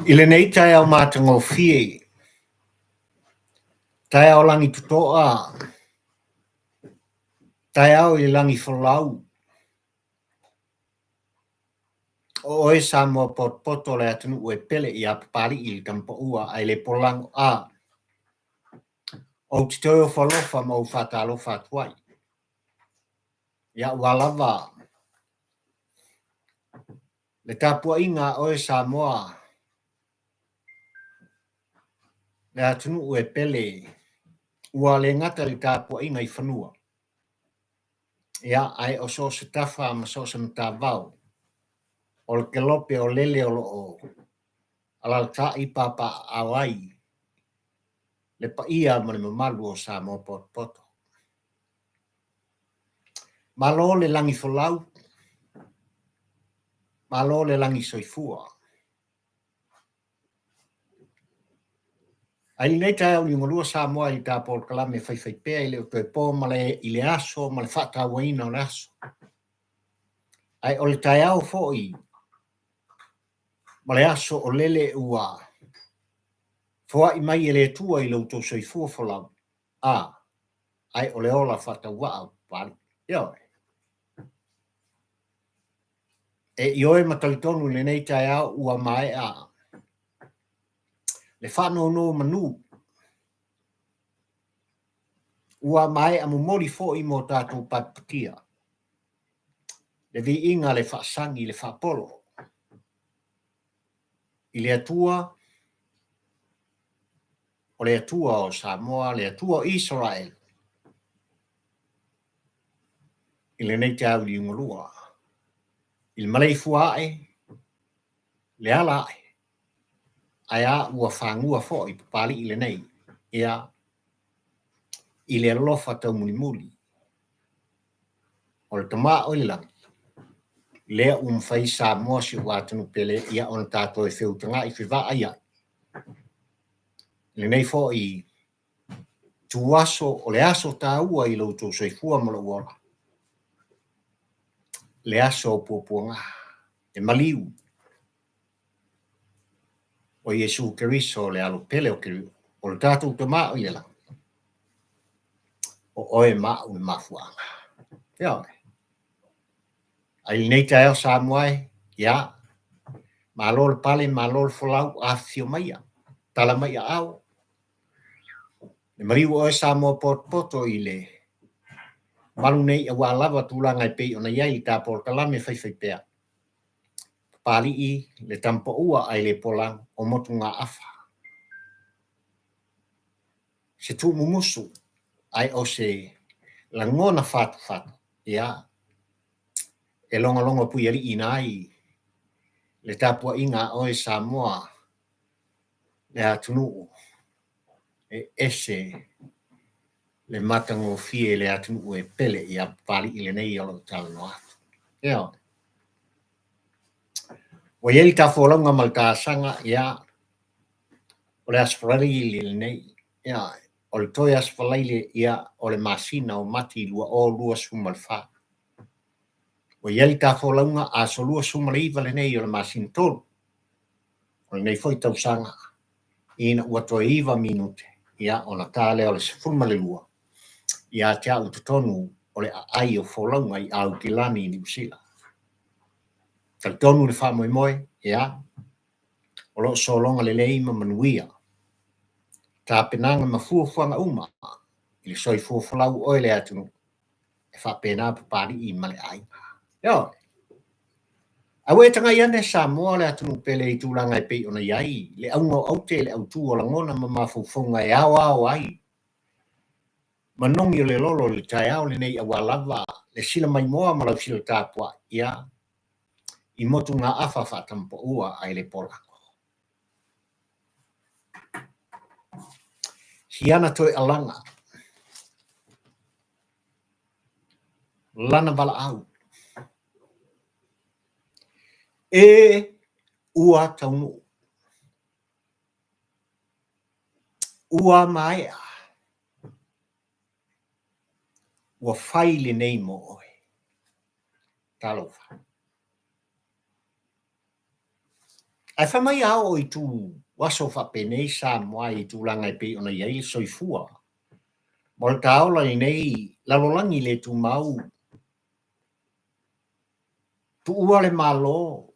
I lenei taeao matagofie, taeao lagi totoa, taeao i le lagi folau, o oe Samoa potopoto o le atunuu e pele ia Papali'i i le Tama Paua ae le polago a. Ou te toe ofo alofa ma ou faatalofa atu ai. Ia aua lava le tapuaiga a oe Samoa, le atunuu e pele, ua le gata i le tapuaiga i fanua, ia, ae o so o se tafa ma so o se matavao, o le kelope o lele o lo o alalatai papaaao ai le paia ma le mamalu o Samoa potopoto. Malo le lagi folau, malo le lagi soifua. Ae i lenei taeao liugalua Samoa i le ta polokalame faifaipea e le o toe po ma le i le aso ma le faatauaina o le aso. Ae o le taeao foi ma le aso o lele ua foai mai e le Atua i lo outou soifua folau, a, ae o le ola faatauvaa o Papalii. Ioe. E ioe ma talitonu i lenei taeao ua maea le faanonomanu, ua maea momoli foi mo tatou paepatia le viiga, le faasagi, le faapolo i le Atua, o le Atua o Samoa, le Atua o Isaraelu, i lenei taeao liugalua, i le maleifua ae, le ala ae, ae a ua fagua foi Papalii lenei, ia, i le alofa taumulimuli o le Tama o i le lagi, lea ua mafai Samoa si ou atunuu pele, ia ona tatou feutaga'i fevaai ai i lenei foi ituaso o le aso taua i lo outou soifua ma lou ola, le aso o puapuaga, le maliu o Iesu Keriso le Alo pele o o le tatou Tama o i le lagi, o oe ma au le mafuaaga. Ioe. Ae i lenei taeao Samoa e, ia, malo le pale, malo le folau, afifio maia, tala mai aao, le maliu o oe Samoa potopoto i le malu nei aua lava tulaga e pei ona i ai le ta polokalame faifaipea. Papalii le Tama Paua ae le polago o motugaafa. Se tuumumusu ae o se lagona fatufatu, ia, e logologo puialiiina ai le tapuaiga a oe Samoa, le atunuu e ese le matagofie, le atunuu e pele ia Papalii lenei o lo o talanoa atu. Ioe. Ua i ai le ta folauga ma le ta asaga, ia, o le Aso Faraile lenei, ia, o le toe Aso Faraile, ia, o le masina o Mati 2024. Ua i ai le ta folauga aso 29 lenei o le masina 3 o lenei foi tausaga, ina ua toe 9 minute, ia, ona ta lea o le 12 ia te au i totonu o le aai o folauga i Aukilani i Niu Sila. Talitonu le faamoemoe, ia, o lo o sologa lelei ma manuia tapenaga ma fuafuaga uma i le soifua folau o oe le atunuu e faapena Papalii ma le aiga. Ioe. Ae ua e tagai ane Samoa le atunuu pele i tulaga e pei ona i ai le auga o aute, le autu o lagona ma mafaufauga e aoao ai manogi o le lolo i le taeao lenei aua lava le sila maimoa ma lau sila tapuai, ia, i motugaafa faatama paua ae le polago. Siana toe alaga, lana valaau, e ua taunuu, ua maea, ua fai lenei mo oe. Talofa. Ae fai mai a oo i tu aso faapenei Samoa i tulaga e pei ona i ai le soifua ma o le taola i lenei lalolagi le tumau, tuua le Malo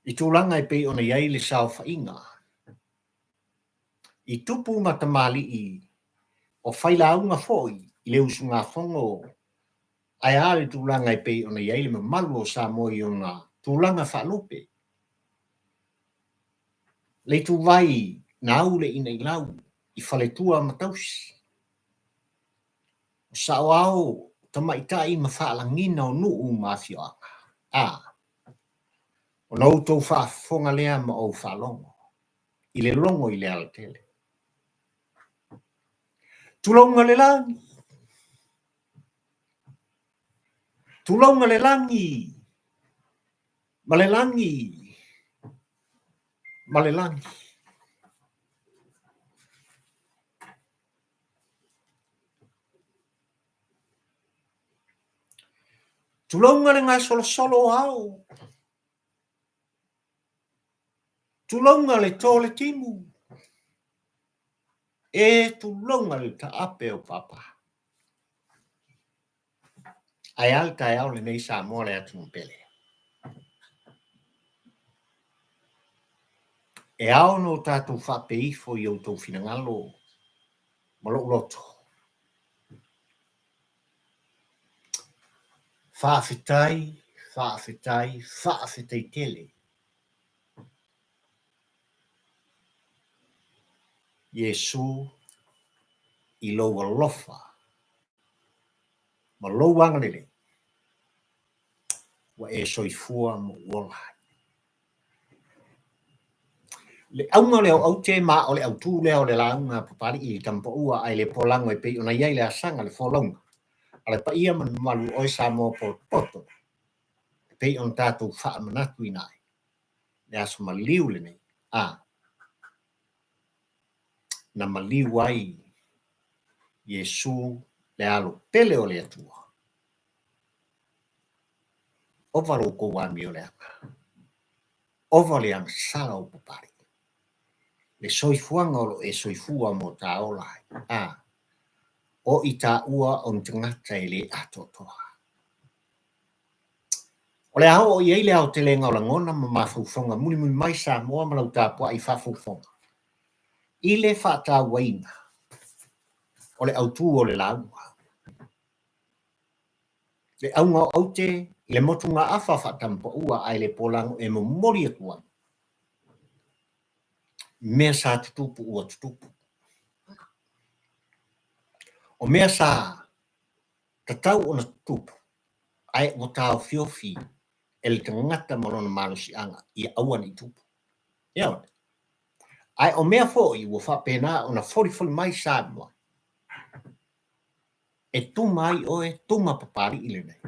i tulaga e pei ona i ai le saofaiga i tupu ma tamalii o failauga foi i le usugafono. Ae a le tulaga e pei ona i ai le mamalu o Samoa i ona tulaga faalupe? Le ituvai na au le inailau i faletua ma tausi, o saoao, tamaitai ma faalagiga o nuu ma afioaga. A, ona outou faafofoga lea ma ou faalogo i le logo i le alatele. Tulouna le lagi, tulouna le lagi ma le lagi ma le lagi. Tulouna le gasolosolo o ao, tulouna le to o le timu, e tulouna le taape o papa. Ae a le taeao lenei Samoa le atunuu pele? E ao ona o tatou faapeifo i outou finagalo ma lou loto. Faafetai, faafetai, faafetai tele. Iesu i lou alofa ma lou agalelei ua e soifua ma ou ola ai. Le auga o le aoaute ma o le autū lea o le lauga a Papalii i le Tama Paua ae le polago e pei ona i ai le asaga, le folauga a le paia ma le mamalu o oe Samoa potopoto e pei ona tatou faamanatuina ai le aso maliu lenei a na maliu ai Iesu le Alo pele o le Atua. Ova lo outou amioleaga, ova le agasala o Papalii, le soifuaga o lo o e soifua mo ta ola ai, a o i taua o ni tagata e le atoatoa. O le a oo i ai le aotelega o lagona ma mafaufauga mulimuli mai Samoa ma lau tapuai faafogafoga i le faatauaina o le autū o le lauga. Le auga o aute i le motugaafa faatamapaua ae le polago e momoli atu ai mea sa tutupu ua tutupu. O mea sa tatau ona tutupu ae ua taofiofi e le tagata ma lona malosiaga ia aua ne i tupu. Ioe. Ae o mea foi ua faapena ona folifoli mai Samoa e tuma ai oe, tuma Papalii lenei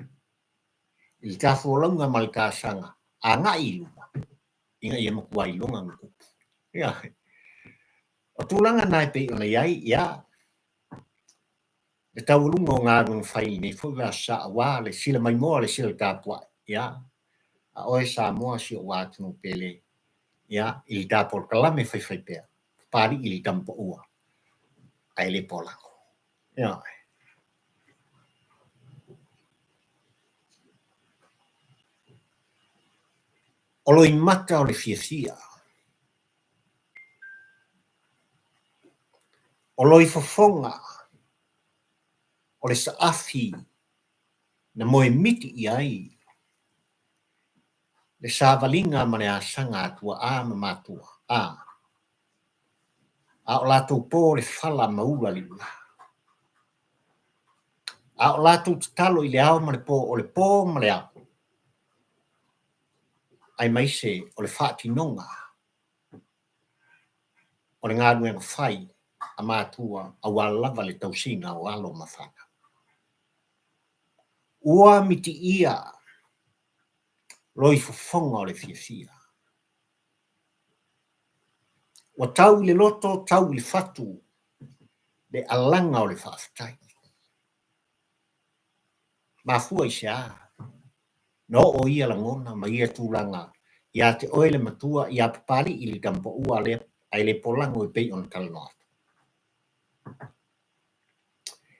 i le ta folauga ma le ta asaga agai i luma ina ia matua iloga ona tupu. Ioe. O tulaga na e pei ona i ai, ia, le taualuga o galuega fai i lenei foi vaiaso sa aua le sila maimoa, le sila tapuai, ia, a oe Samoa si ou atunuu pele, ia, i le ta polokalame faifaipea, Papalii i le Tama Paua, ae le polago. Ioe. O loimata o le fiafia. O loifofoga o le saafi na moemiti i ai le savaliga ma le asaga a tuaa ma matua, a a o latou po le fala ma ula liula. A o latou tatalo i le ao ma le po, o le po ma le ao, aemaise o le faatinoga o le galuega fai a matua aua lava le tausiga o alo ma fanau. Ua mitiia loifofoga o le fiafia. Ua tau i le loto, tau i le fatu le alaga o le faafetai. Mafua i se a? Na oo ia lagona ma ia tulaga ia te oe le matua ia Papali'i le Tamapaua lea ae le polago e pei ona talanoa atu.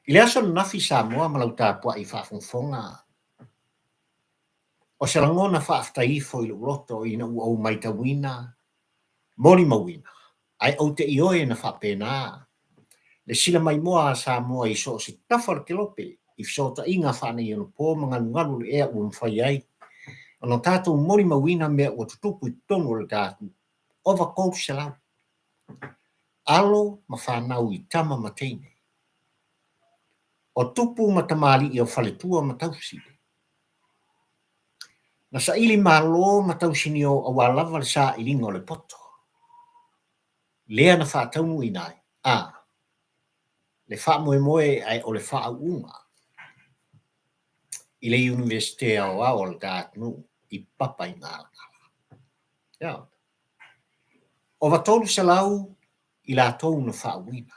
I le aso ananafi Samoa ma lau tapuai faafogafoga, o se lagona faafetai ifo i lou loto ina ua ou matauina, molimauina, ae ou te ioe na faapena le silamaimoa a Samoa i so o se tafa o le kelope i fesootaiga faaneionapo ma galugalu o le ea ua mafai ai ona tatou molimauina mea ua tutupu i totonu o le ta atunuu. Ova 300 alo ma fanau i tama ma teine, o tupu ma tamalii o faletua ma tausi, na saili malo ma tausinio aua lava le sailiga o le poto, lea na faataunuuina ai a le faamoemoe ae o le faauuga i le Iunivesite Aoao a le ta atunuu i Papaigalagala. Ia, ova 300 i latou na faauuina.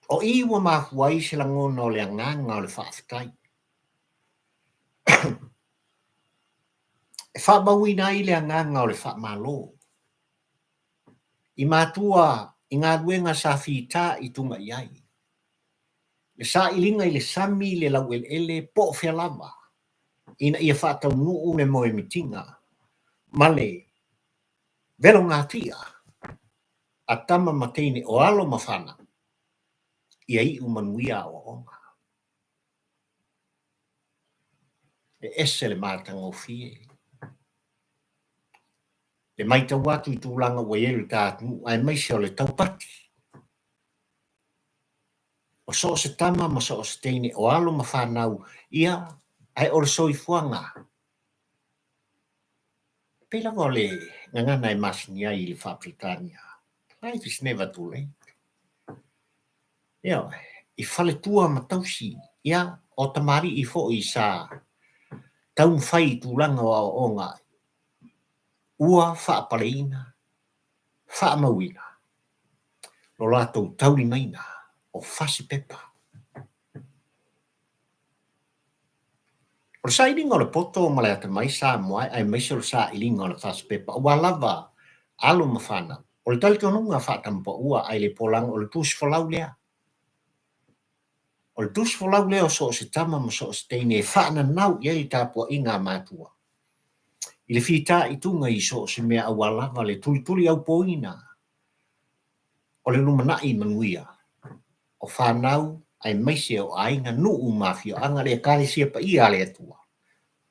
O i ua mafua ai se lagona o le agaga o le faafetai e faamauina ai le agaga o le faamalo i matua i galuega sa fita i tuga i ai, le sailiga i le sami, le laueleele po o fea lava ina ia faataunuu le moemitiga ma le velogatia a tama ma teine o alo ma fanau ia iu manuia aoaoga. E ese le matagofie le matau atu i tulaga ua i ai le ta atunuu aemaise o le taupati. O so o se tama ma so o se teine o alo ma fanau ia, ae o le soifuaga e pei lava o le gagana e masani ai i le faa-Peretania, life is never too late. Ioe, i faletua ma tausi, ia, o tamalii foi sa taumafai i tulaga o aoaoga ua faapaleina, faamauina lo latou taulimaina o fasipepa. O le sailiga o le poto ma le atamai Samoa aemaise o le sailiga o le fasipepa aua lava alo ma fanau. O le talitonuga faatamapaua ae le polaga o le tusi folau lea. O le tusi folau lea o so o se tama ma so o se teine e faananau i ai le tapuaiga a matua i le fitaituga i so o se mea aua lava le tulituliaupoina o le lumanai manuia o fanau aemaise o aiga, nuu ma afioaga, le Ekalesia paia a le Atua,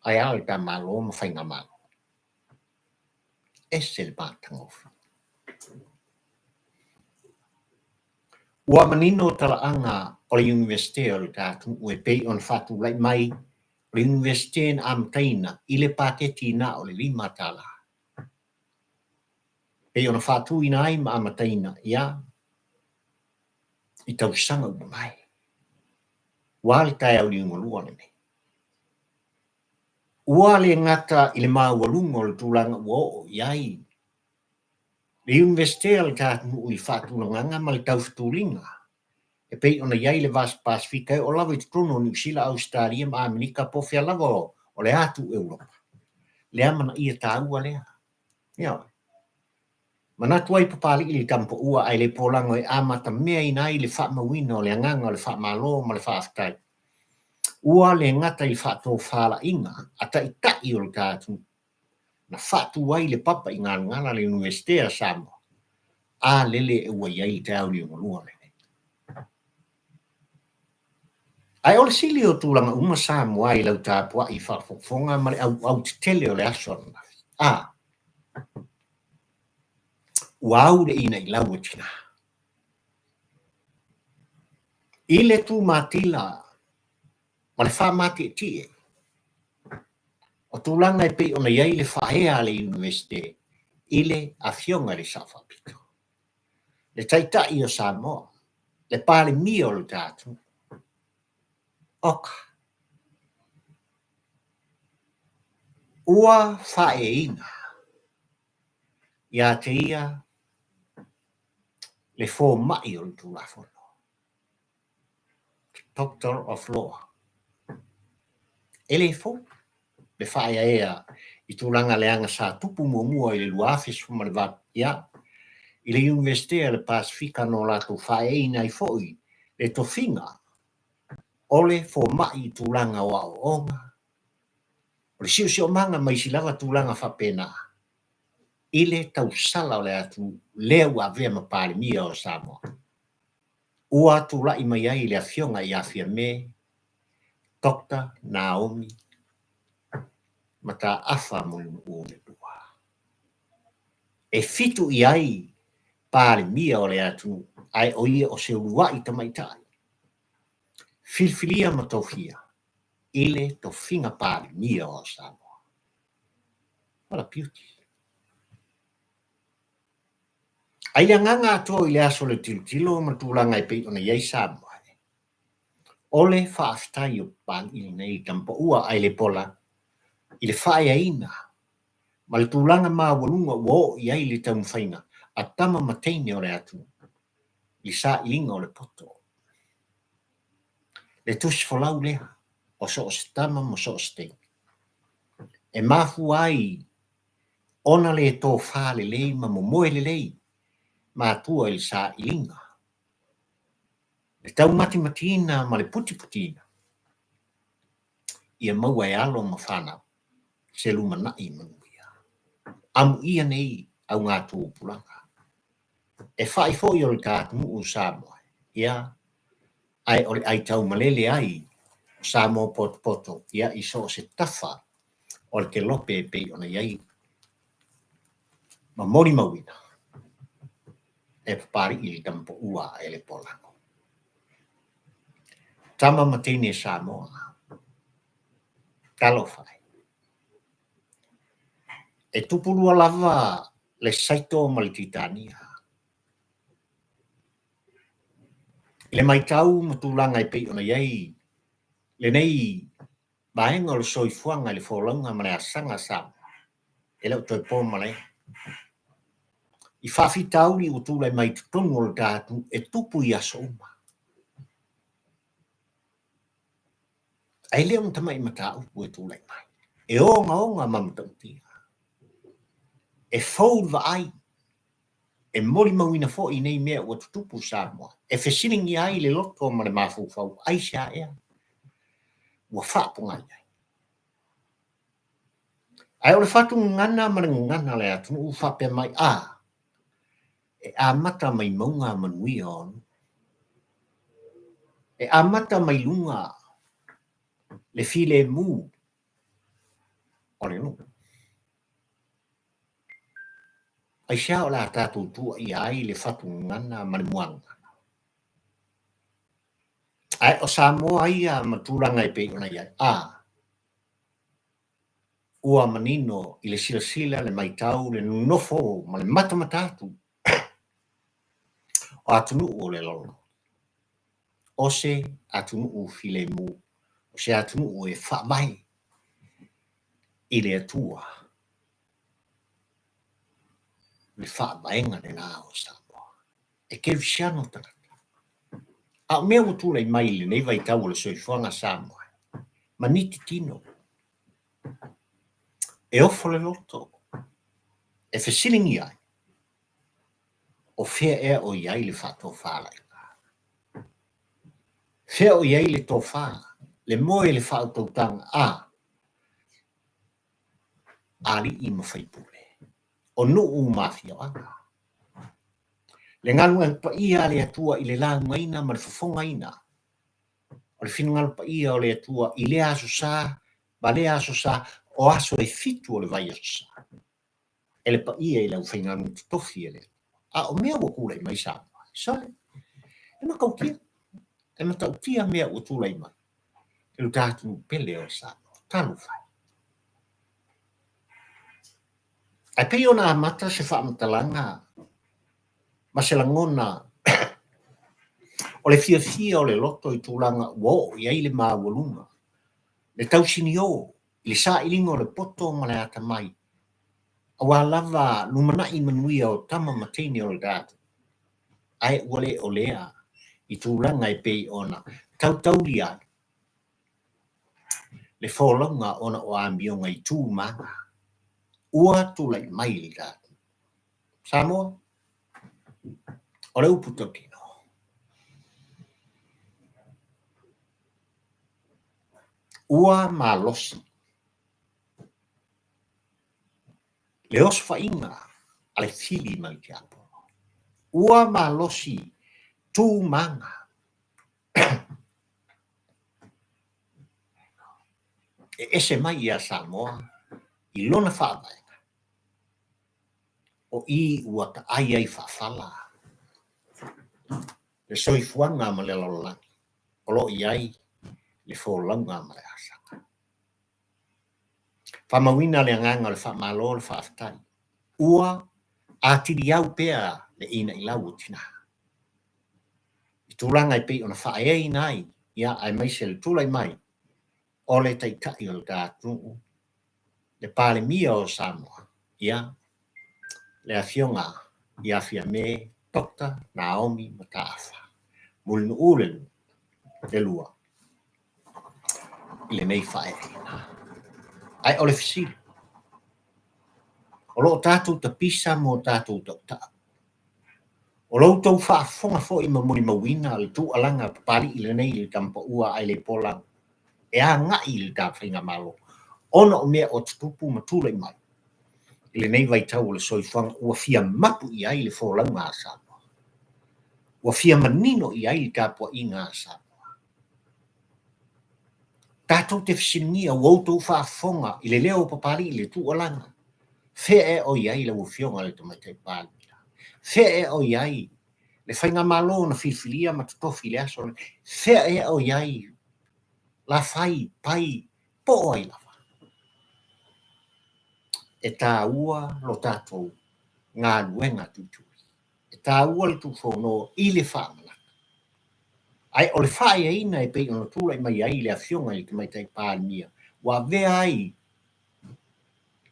ae a le ta Malo ma Faigamalo. Ese le matagofie. Ua manino talaaga o le Iunivesite o le ta atunuu e pei ona faatulai mai o le Iunivesite na amataina i le paketi na o le $5. Pei ona faatuina ai ma amataina ia i tausaga ua mavae. Ua le taeao liugalua lenei. Ua le gata i le maualuga o le tulaga ua oo i ai le Iunivesite a le ta atunuu i le faatulagaga ma le taufetuliga e pei ona i ai le Vasa Pasefika e oo lava i totonu o Niu Sila, Ausetalia ma Amerika po o fea lava o le atu Europa. Le amanaia taua lea. Ioe. Manatu ai Papali'i le Tamapaua ae le polago e amatameaina ai le faamauina o le agaga o le faamalo ma le faafetai. Ua le gata i le faatofalaiga a taitai o le ta atunuu na faatu ai le papa i Galagala le Iunivesite a Samoa, a lele ua i ai le taeao liugalua lenei. Ae o le sili o tulaga uma Samoa i lau tapuai faafogafoga ma le auau tetele o le aso ananafi. A! Ua au le inailau a tina. I le tumatila ma le faamatietie o tulaga e pei ona i ai le faaea a le Iunivesite i le Afioga i le Sao Faapito, le Taitai o Samoa, le Palemia o le ta atunuu. Oka! Ua faaeaina ia te ia le fomai o le Tulafono, Doctor of Law. E le fou le faaeaea i tulaga leaga sa tupu muamua i le 2018, ia, i le Iunivesite a le Pasefika na o latou faaeaina ai foi le tofiga o le fomai i tulaga o aoaoga, o le siosiomaga ma isi lava tulaga faapena i le tausala o le atunuu lea ua avea ma Palemia o Samoa. Ua tulai mai ai le Afioga ia Fiame Doctor Naomi Mataafa Mulinuu II. E fitu i ai Palemia o le atunuu ae o ia o se uluai tamaitai filifilia ma tofia i le tofiga Palemia o Samoa. What a beauty! Ae i le agaga atoa i le aso o le tilotilo ma tulaga e pei ona i ai Samoa, o le faafetai o Papalii lenei Tama Paua ae le pola i le faaeaina ma le tulaga maualuga ua oo i ai le taumafaiga a tama ma teine o le atunuu i le sailiga o le poto. Le tusi folau lea o so o se tama ma so o se teine e mafua ai ona le tofa lelei ma momoe lelei matua i le sailiga, le taumatimatiina ma le putiputiina, ia maua e alo ma fanau se lumanai manuia. Amuia nei augatupulaga e fai foi o le ta atunuu o Samoa, ia, ae o le aitaumalele ai o Samoa potopoto, ia, i so o se tafa o le kelope e pei ona i ai ma molimauina e Papalii le Tama Paua e le Polago. Tama ma teine Samoa, talofa e. E tupulua lava le Saito ma le Titania. I le matau ma tulaga e pei ona i ai lenei vaega o le soifuaga i le folauga ma le asaga a Samoa, e le o toe po malae. I faafitauli ua tulai mai i totonu o le ta atunuu e tupu i aso uma. Ae le o ni tamai mataupu e tulai mai, e ogaoga ma matautia. E fou le vaai, e molimauina foi nei mea ua tutupu i Samoa, e fesiligia ai le loto ma le mafaufau, aisea ea ua faapogai ai? Ae o le fatu gagana ma le gagana a le atunuu ua faapea mai, a, e amata mai mauga manuia o nuu. E amata mai luga le filemu o le nuu. Aisea o le a tatou tuuaia ai le fatu gagana ma le muagagana? Ae o Samoa ia ma tulaga e pei ona i ai, a, ua manino i le silasila, le matau, le nonofo ma le matamata atu o atunuu o le lalolagi. O se atunuu filemu, o se atunuu e faavae i le Atua. Le faavaega lena o Samoa. E kerisiano tagata. A o mea ua tulai mai i lenei vaitau o le soifuaga Samoa, maniti tino, e ofo le loto, e fesiligia ai, o fea ea o i ai le faatofalaiga? Fea o i ai le tofa, le moe, le faautautaga a alii ma faipule, o nuu ma afioaga. Le galuega paia a le Atua i le laugaina ma le fofogaina o le finagalo paia o le Atua i lea aso sa ma lea aso sa, o aso e fitu o le vaiaso sa, e le paia i le aufaigaluega totofi a le Atua. A o mea ua tulai mai Samoa, sole, e matautia, e matautia mea ua tulai mai i lo ta atunuu pele o Samoa. Talofa e. Ae pei ona amata se faamatalaga ma se lagona o le fiafia o le loto i tulaga ua oo i ai le maualuga, le tausinio i le sailiga o le poto ma le atamai, aua lava lumanai manuia o tama ma teine o le tatou, ae ua le o lea i tulaga e pei ona tautaulia ai. le folauga ona o amioga i tu ma aga ua tulai mai i le atunuu. Samoa, o le upu tautino, ua malosi le osofaiga a le fili ma le tiakono, ua malosi tu ma aga e ese mai ia Samoa i lona faavaega, o i ua taai ai faafala le soifuaga ma le lalolagi o lo o i ai le folauga ma le asaga. Faamauina le agaga o le faamalo le faafetai, ua atiliau pea le inailau o tina i tulaga e pei ona faaeaina ai, ia aemaise le tulai mai o le Taitai o le ta atunuu, le Palemia o Samoa, ia le Afioga ia Fiame Doctor Naomi Mataafa Mulinuu le Lua i lenei faaeaina. Ae o le fesili, o lo o tatou tapisa mo tatou tautau. O lo outou faafofoga foi ma molimauina le tuualaga Papalii lenei i le Tama Paua ae le polau e agai i le ta Faigamalo ona o mea o tutupu ma tulai mai i lenei vaitau o le soifuaga ua fia mapu i ai le folauga a Samoa, ua fia manino i ai le tapuaiga a Samoa. Tatou te fesiligia ua outou faafofoga i le leo o Papalii i le tuualaga, fea ea o i ai lau Afioga i le Tamaitai Palemia? Fea ea o i ai le Faigamalo na filifilia ma totofi i le aso lenei? Fea ea o i ai Lafai, Pai, po o ai lava? E taua lo tatou galuega tuitui. E taua le tuufono i le faamanatu. Ae o le faaeaina e pei ona tulai mai ai le Afioga i le Tamaitai Palemia ua avea ai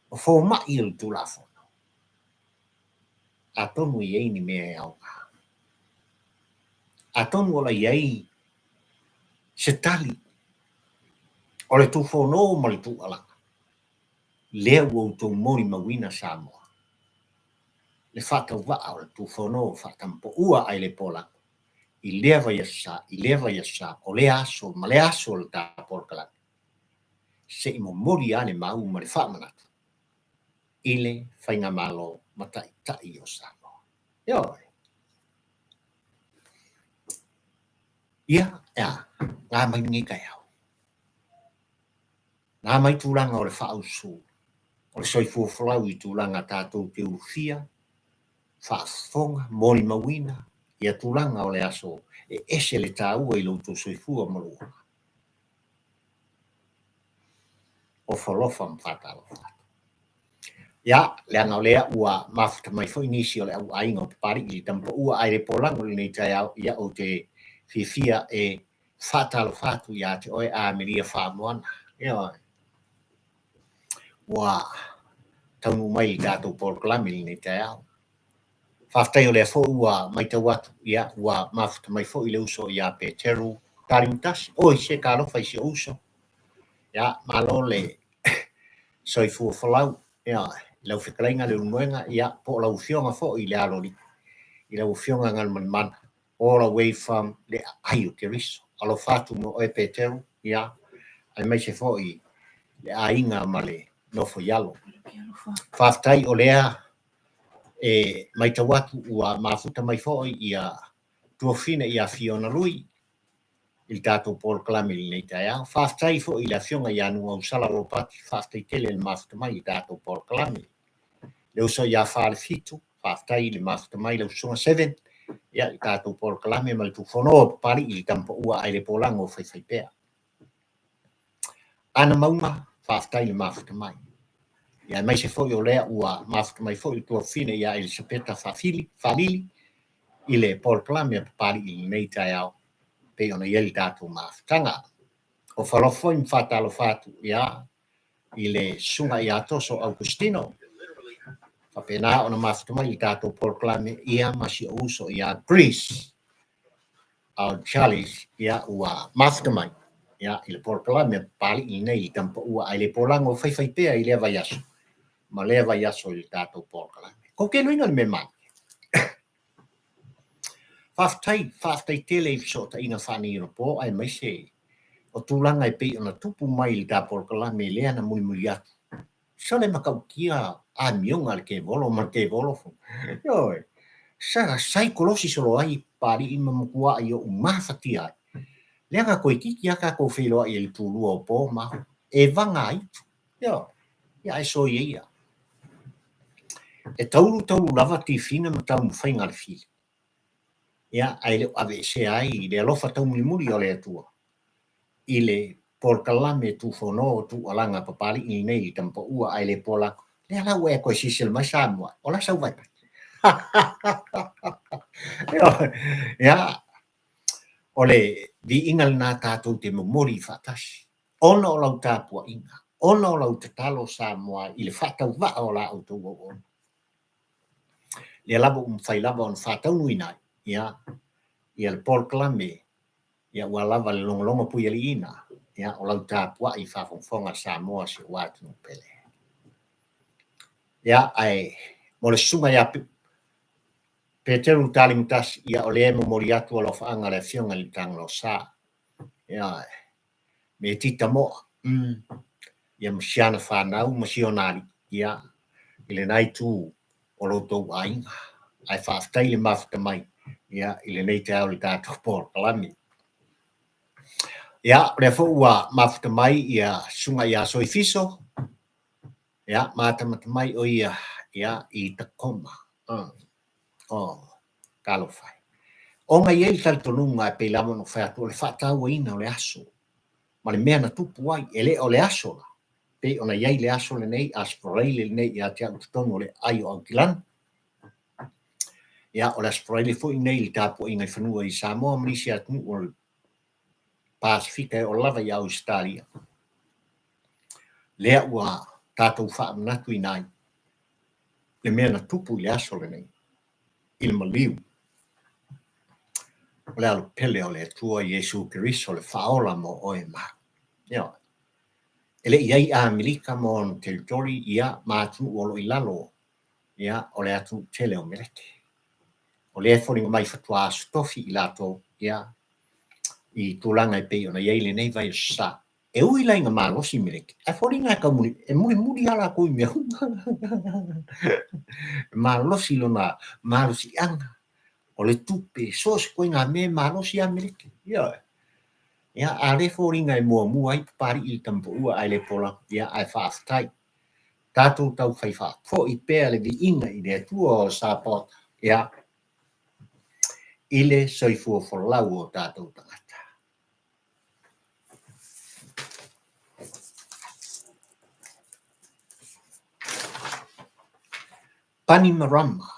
ma fomai o le Tulafono, atonu e i ai ni mea e aoga. Atonu o la i ai se tali o le tuufono ma le tuualaga, lea ua outou molimauina Samoa, le faatauvaa o le tuufono faatamapaua ae le polago i lea vaiaso sa, i lea vaiaso sa, o lea aso ma lea aso o le ta polokalame, se i momoli lava le mau ma le faamanatu i le Faigamalo ma Taitai o Samoa. Ioe. Ia, e a, na mai lenei taeao. Na mai tulaga o le faausu o le soifua folau i tulaga tatou te ulufia, faafofoga, molimauina ia tulaga o le aso e ese le taua i lo outou soifua ma lou ola. Ofo alofa ma faatalofa atu. Ia, leaga o lea ua mafuta mai foi nisi o le au aiga o Papalii i le Tama Paua ae le polago i lenei taeao, ia ou te fiafia e faatalofa atu ia te oe Amelia Faamoana. Ioe. Ua taunuu mai i le tatou polokalame i lenei taeao. Faafetai o lea foi ua matau atu, ia, ua mafuta mai foi le uso ia Peteru Talimatasi. Oi, se talofa i si ou uso. Ia, malo le soifua folau, ia, i lau fetalaiga Leulumoega, ia, po o lau afioga foi i le Aloalii, i lau afioga Galumalemana, all the way from le aai o Keriso. Alofa atu mo oe Peteru, ia, aemaise foi le aiga ma le nofo i alo. Faafetai o lea e matau atu ua mafuta mai foi ia Tuafafine ia Fiona Lui i le tatou polokalame i lenei taeao. Faafetai foi i le afioga ia Nuuausala Ropati, faafetai tele i le mafuta mai i le tatou polokalame. Le uso ia Falefitu, faafetai i le mafuta mai lau Susuga Seven, ia i le tatou polokalame ma le Tufono o Papalii i le Tama Paua ae le polago o faifaipea. Ana Mauga, faafetai i le mafuta mai. Ia aemaise foi o lea ua mafuta mai foi le tuafafine ia Elisapeta Faafili, Faalili i le polokalame a Papalii i lenei taeao pei ona i ai le tatou mafutaga. Ofa alofa foi ma faatalofa atu ia i le Susuga ia Toso Augustino, faapena ona mafuta mai i le tatou polokalame ia ma si ou uso ia Chris Charles, ia ua mafuta mai. ia, i le polokalame a Papalii lenei i le Tamapaua ae le polago faifaipea i lea vaiaso ma lea vaiaso i le tatou polokalame. Kou te iloaina le mea manaia. Faafetai, faafetai tele i fesootaiga faaneionapo aemaise o tulaga e pei ona tupu mai i le ta polokalame lea na mulimuli atu. Sole matautia amioga a le tevolo ma le tevolo foi. Ioe. Sa saikolosi solo ai Papalii ma matuai ou mafatia ai. Leaga toeitiiti lava tatou feiloai i le itulua o po ma ao. E vaga aitu. Ioe. Ia ae soia ia. E taulu taulu lava tifiga ma taumafaiga a le fili. Ia, ae le o aveesea ai le alofa taumulimuli o le Atua i le polokalame tufono tuualaga Papalii lenei i le Tamapaua ae le pola. Lea la ua e toe silasila mai Samoa, o la sau vaivai. Ia, o le viiga lena tatou te momoli faatasi, ona o lau tapuaiga, ona o lau tatalo Samoa i le faatauvaa o la outou auauna. Lea lava ua mafai lava ona faataunuuina ai, ia, ia le polokalame, ia ua lava le logologo puialiiina, ia, o lau tapuai faafogafoga Samoa si ou atunuu pele. Ia, ae mo le susuga ia Peteru Talimatasi, ia o lea e momoli atu alofaaga a le Afioga i le Tagolosa, ia, Metita Moa, ia ma si ana fanau ma si ona alii, ia, i lena itu o lo outou aiga. Ae faafetai le mafuta mai, ia, i lenei taeao i le tatou polokalame. Ia, o lea foi ua mafuta mai ia Susuga ia Soifiso, ia, matamata mai o ia, ia, i Tacoma. Oh, talofa e. Ona e i ai le talitonuga e pei lava ona ou fai atu, o le faatauaina o le aso ma le mea na tupu ai, e le o le aso la, pei ona i ai le aso lenei, Aso Faraile lenei ia te au i totonu o le aai o Aukilani. Ia, o le Aso Faraile foi lenei i le tapuaiga i fanua i Samoa ma nisi atunuu o le Pasefika e oo lava i Ausetalia. Lea ua tatou faamanatuina ai le mea na tupu i le aso lenei, i le maliu o le Alo pele o le Atua Iesu Keriso le Faaola mo oe ma au. Ioe. E le i i ai Amerika ma ona territory, ia, ma atunuu o lo o i lalo, ia, o le atunuu tele o Meleke. O lea e foliga mai faatoa aso tofi i latou, ia, i tulaga e pei ona i ai lenei vaiaso sa. E ui la ina malosi Meleki, ae foliga e tau e mulimuli lava latou i mea uma. E malosi lona malosiaga, o le tupe, so o se ituaiga mea e malosi lava Meleki. Ioe. Ia, a o lea e foliga e muamua ai Papalii i le Tamapaua ae le pola, ia, ae faafetai. Tatou tau fai faafoi pea le viiga i le Atua o Sapaota, ia, i le soifua folau o tatou tagata. Panimarama,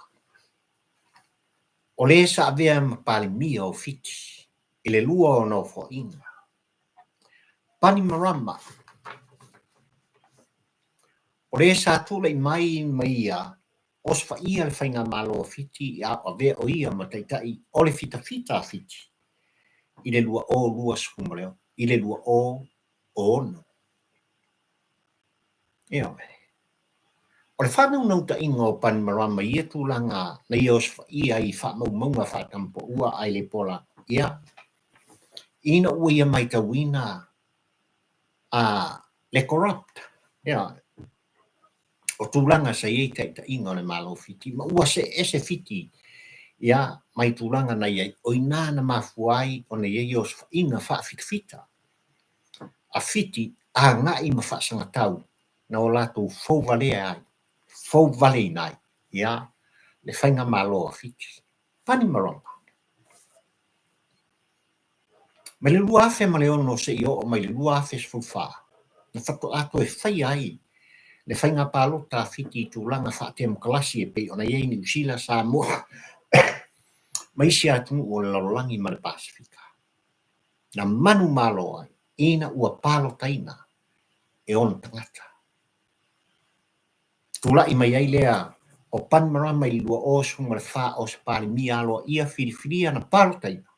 o le sa avea ma Palemia o Fiti i le lua o Nofoaiga. Panimarama, o le sa tulai mai ma ia osofaia le faigamalo a Fiti a o avea o ia ma taitai o le fitafita a Fiti i le 2026, i le 2006. Ioe. O le faanaunautaiga o Panimarama i ia tulaga na ia osofaia ai i faamaumauga faatamapaua ae le pola, ia, ina ua ia matauina a le corrupt, ioe, o tulaga sa i ai taitaiga o le Malo o Fiti, ma ua see ese Fiti ia mai tulaga na i ai, o i ina na mafua ai ona i ai osofaiga faafitafita a Fiti agai ma faasagatau na o latou fouvalea ai, fouvaleina ai ia le faigamalo a Fiti. Panimarama. Mai le 2006 seia oo mai le 2014, na faatoa toe faia ai le faiga palota a Fiti i tulaga faatemokarasi e pei ona i ai Niu Sila, Samoa ma isi atunuu o le lalolagi ma le Pasefika. Na manumalo ai ina ua palotaina e ona tagata. Tulai mai ai lea o Panimarama i le 2014 o se Palemia aloaia filifilia na palotaina.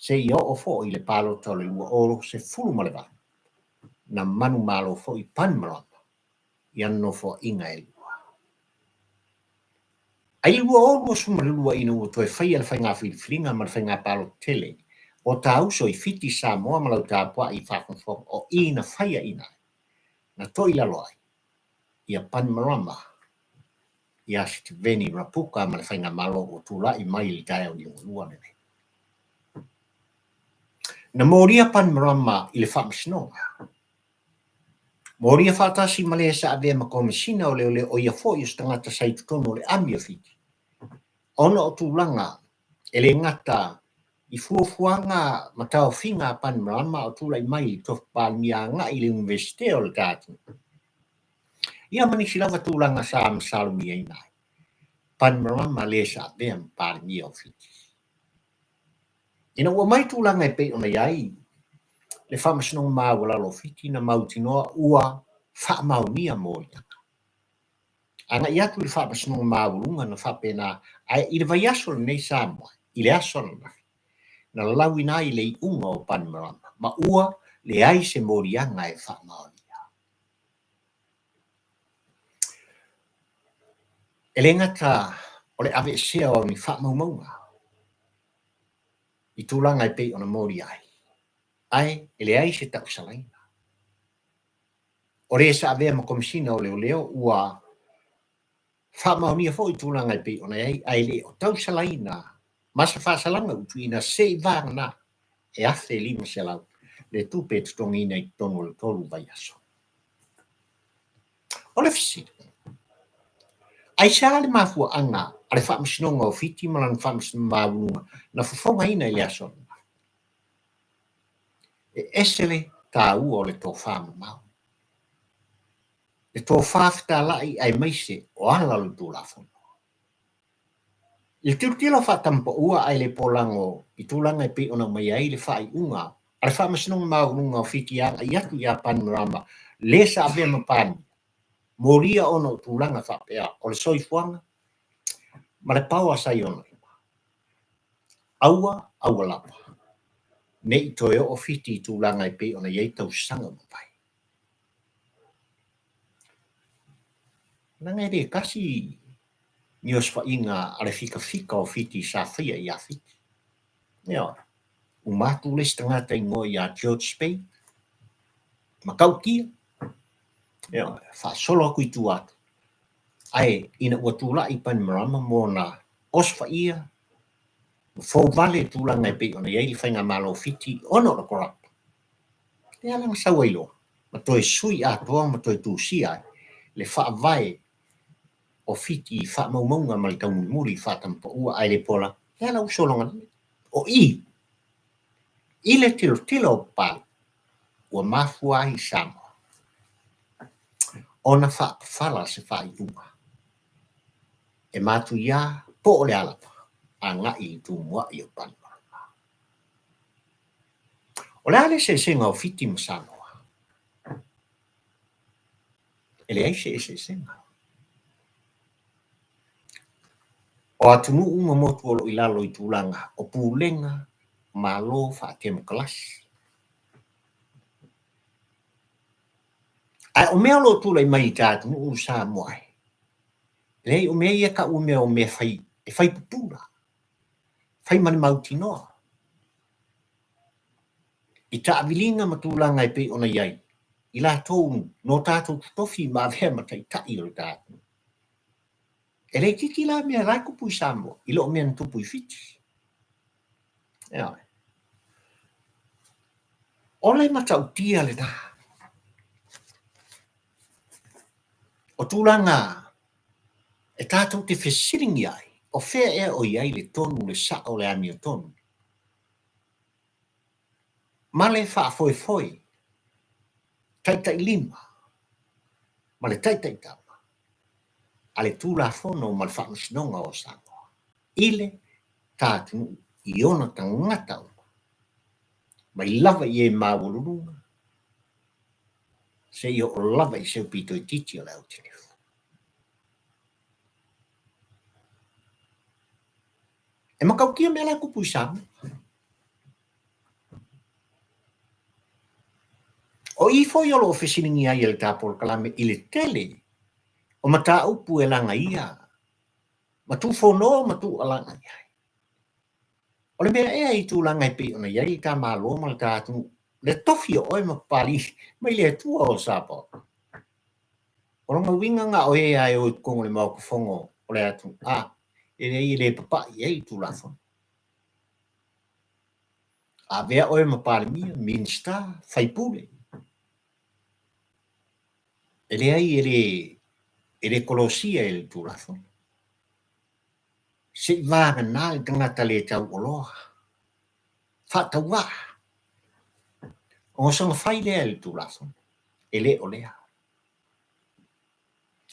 Seia oo foi i le palota o le 2018, na manumalo foi Bainimarama i ana nofoaiga e lua. Ae i le 2022 ina ua toe faia le faiga filifiliga ma le faiga palota tele o ta uso i Fiti, Samoa ma lau tapuai i faafogafoga o i na faiaina ai, na toilalo ai ia Bainimarama ia Sitiveni Rabuka ma le faigamalo ua tulai mai i le taeao liugalua lenei. Na molia Bainimarama i le faamasinoga. Molia faatasi ma le sa avea ma Komesina o Leoleo o ia foi o se tagata sa i totonu o le ami o Fiti, ona o tulaga e le gata i fuafuaga ma taofiga a Bainimarama o tulai mai i le tofi Palemia agai i le Iunivesite o le ta atunuu. Ia ma nisi lava tulaga sa masalomiaina ai Bainimarama le sa avea ma Palemia o Fiti. Ina ua aumai tulaga e pei ona i ai le Faamasinoga Maualalo o Fiti na mautinoa ua faamaonia moliaga. Agai atu i le Faamasinoga Maualuga na faapena, ae i le vaiaso lenei Samoa, i le aso ananafi, na lalauina ai le iuga o Bainimarama ma ua leai se moliaga e faamaonia. E le gata o le aveesea o ni faamaumauga i tulaga e pei ona molia ai, ae e leai se tausalaina. O le sa avea ma Komesina o Leoleo ua faamaonia foi tulaga e pei ona i ai, ae le o tausalaina ma se faasalaga ua tuuina se i vagana e $1,500 le tupe e totogiina i totonu o le 3 vaiaso. O le fesili, aisea le mafuaaga a le Faamasinoga o Fiti ma lana Faamasinoga Maualuga na fofogaina i le aso ananafi? E ese le taua o le tofa mamao, le tofa fetalai aemaise o ala o le Tulafono. I le tilotilo faatamapaua ae le polago i tulaga e pei ona aumai ai le faaiuga a le Faamasinoga Maualuga o Fiti agai atu ia Bainimarama le sa avea ma Palemia, molia ona o tulaga faapea o le soifuaga ma le paoa sa i ona lima. Aua, aua lava ne i toe oo Fiti i tulaga e pei ona i ai tausaga ua mavae. Leaga e le tasi ni osofaiga a le fikafika o Fiti sa faia ia Fiti. Ioe. Uma atu le isi tagata igoa ia George Speight, matautia, ioe, faasolo atu i tua atu. Ae ina ua tulai Bainimarama mo ona osofaia ma fouvale tulaga e pei ona i ai le faigamalo o Fiti ona o le corrupt, lea la na sau ai loa ma toe sui atoa ma toe tusia ai le faavae o Fiti i faamaumauga ma le taumulimuli faatamapaua ae le pola, lea la ua sologa lelei. O i, i le tilotilo o Papalii, ua mafua ai Samoa ona faapafala se faaiuga e matuia po o le a lava agai i le tumuai o Bainimarama. O le a le eseesega o Fiti ma Samoa? E leai se eseesega. O atunuu ma motu o lo o i lalo i tulaga o pulega Malo faatemokarasi. Ae o mea o lo o tulai mai i ta atunuu o Samoa e, leai o mea ia e taua mea o mea fai, e fai pupula, fai ma le mautinoa. I taaviliga ma tulaga e pei ona i ai i latou no tatou totofi ma avea ma taitai o le ta atunuu. E le itiiti la mea la e tupu i Samoa i lo mea na tupu i Fiti. Ioe. O le matautia lena. O tulaga e tatou te fesiligia ai, o fea ea o i ai le tonu, le sao, le amiotonu ma le faafoefoe taitailima ma le taitaitama a le Tulafono ma le Faamasinoga o Samoa i le ta atunuu i ona tagata uma, mai lava i e maualuluga seia oo lava i se aupito itiiti o le autinifu. E matautia mea la e tupu i Samoa. O i foi o lo o fesiligia ai e le ta polokalame i le tele o mataupu e lagaia ma tuufono ma tuualaga i ai. O le mea ea i tulaga e pei ona i ai le ta Malo ma le ta atunuu, le tofi o oe ma Papalii mai le Atua o Sapaoto. O lona uiga na o e lava e o i totonu o le Maota Fono o le atunuu, a, e leai e le papai i ai le Tulafono. Avea oe ma Palemia, Minisita, Faipule, e leai e le, e le kolosia e le Tulafono. Se i vagana le tagata le tauoloa, faatauvaa, ona soona fai lea e le Tulafono, e le o lea.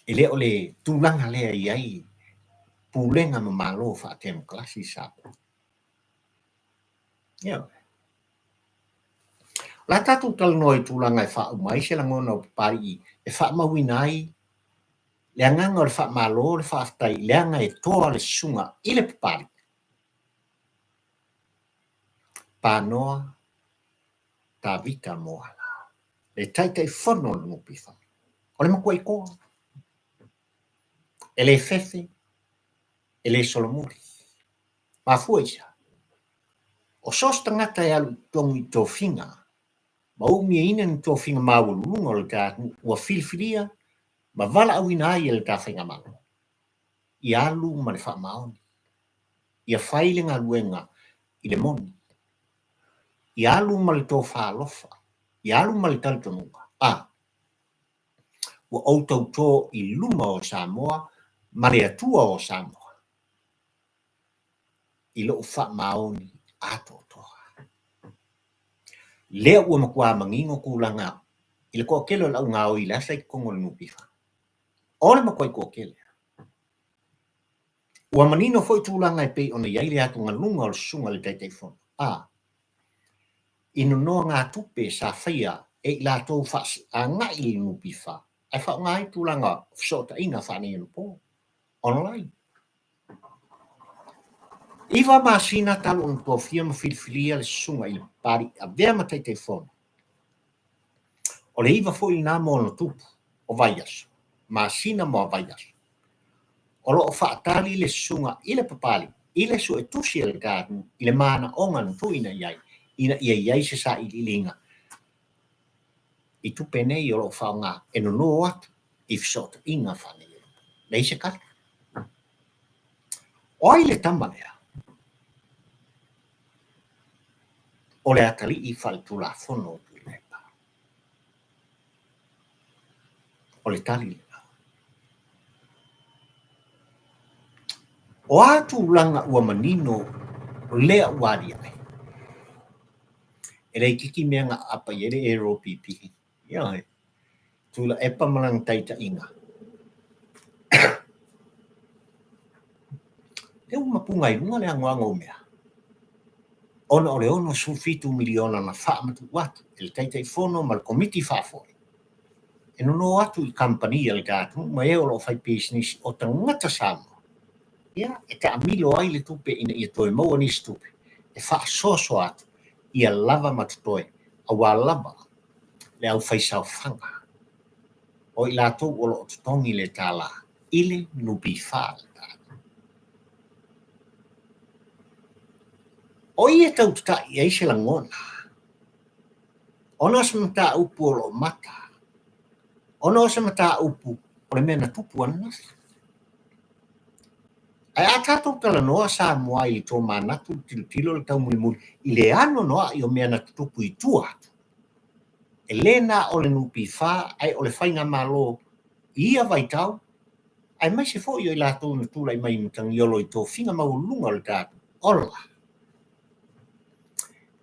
E le o le tulaga lea e i ai pulega ma Malo faatemokarasi i Samoa. Ioe. O le a tatou talanoa i tulaga e faauma ai se lagona o Papalii e faamauina ai le agaga o le faamalo le faafetai leaga e toa le susuga i le Papalii. Panoa Tavita Moala, le Taitaifono o le NPF. O le matuai toa. E le fefe, e le solomuli. Mafua i se a? O so o se tagata e alu i totonu i tofiga ma umiaina ni tofiga maualuluga o le ta atunuu ua filifilia ma valaauina ai e le ta faigamalo, ia alu ma le faamaoni, ia fai le galuega i le moni, ia alu ma le tofa alofa, ia alu ma le talitonuga, a ua ou tauto i luma o Samoa ma le Atua o Samoa. I lou faamaoni atoatoa. Lea ua matua manino tulaga i le toatele o le au gaoi la sa i totonu o le NPF. O le matuai toatele. Ua manino foi tulaga e pei ona i ai le atugaluga o le susuga i le Taitaifono. A. I nonogatupe sa faia e i latou agai i le NPF ae faaaoga ai tulaga o fesootaiga faaneionapo, online. 9 masina talu ona tofia ma filifilia le susuga i le Papalii avea ma Taitaifono. O le 9 foi lena ma ono tupu o vaiaso, masina ma vaiaso. O lo o faatali le susuga i le Papalii i le suetusi a le ta atunuu i le manaoga na tuuina i ai ina ia i ai se sailiiliga i tupe nei o lo o faaaoga e nono atu i fesootaiga faaneionapo. Leai se tali. O ai le tama lea? O le atalii faaletulafono o Tuilaepa. O le tali lena. O a tulaga ua manino lea ua aliae? E laitiiti mea na aapa i ai le ero pipii. Ioe. Tuilaepa ma lana taitaiga. Lea ua mapuga i luga le anoano o mea, ona o le 67 miliona na faamatuu atu e le Taitaifono ma le Komiti Faafoe e nono atu i kamupani a le ta atunuu ma e o lo o fai pisinisi o tagata Samoa, ia, e taamilo ai le tupe ina ia toe maua nisi tupe e faasoasoa atu ia lava ma totoe aua lava le aufaisaofaga o i latou o lo o totogi le tala i le NPF a le ta atunuu. O i e tau tata'i i ai se lagona, ona o se mataupu o lo o mata, ona o se mataupu o le mea na tupu ananafi. Ae a tatou talanoa Samoa i le tomanatu, le tilotilo, le taumulimuli i le anoanoai o mea na tutupu i tua atu, e le na o le NPF ae o le faigamalo i ia vaitau, aemaise foi o i latou na tulai mai i Matagiolo i tofiga maualuluga o le ta atunuu. Ola!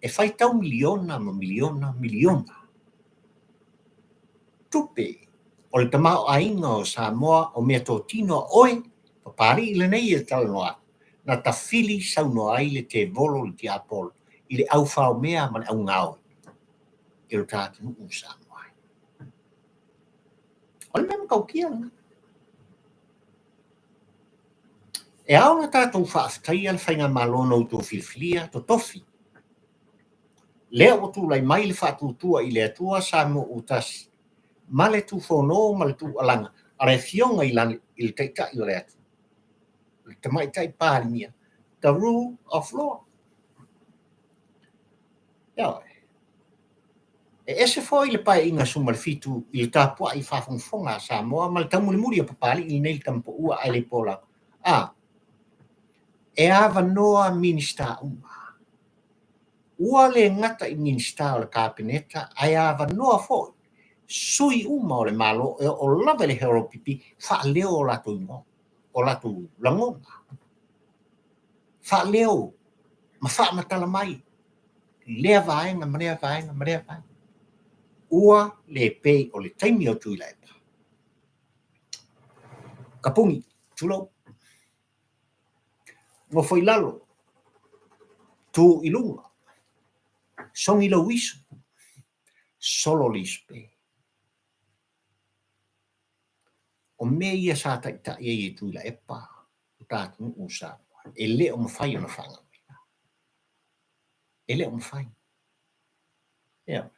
E faitau miliona ma miliona miliona tupe o le tamaoaiga o Samoa o meatotino a oe, Papalii lenei e talanoa atu, na tafili saunoa ai le tevolo le tiapolo i le aufaomea ma le augaoi i lo ta atunuu o Samoa ai. O le mea matautia lena. E ao ona tatou faafetaia le faigamalo na outou filifilia totofi. Lea ua tulai mai le faatuatua i le Atua Samoa ua tasi ma le tufono ma le tuualaga a le Afioga i le Taitai o le atunuu, le Tamaitai Palemia, the rule of law. Ioe. E ese foi le Paeaiga 17 i le tapuai faafogafoga a Samoa ma le taumulimuli a Papalii lenei le tamapaua ae le polau. A, e avanoa Minisita uma. Ua le gata i Minisita o le Kapeneta ae avanoa foi sui uma o le Malo e oo lava i le HRPP faaleo o latou igoa, o latou lagona, faaleo ma faamatala mai lea vaega ma lea vaega ma lea vaega. Ua le pei o le taimi o Tuilaepa. Kapuni, tulou. Nofo i lalo, tu i luga, sogi lou iso, solo le isope. O mea ia sa taitai ai e Tuilaepa lo ta atunuu o Samoa, e le o mafai ona faagaloina. E le o mafai. Ioe.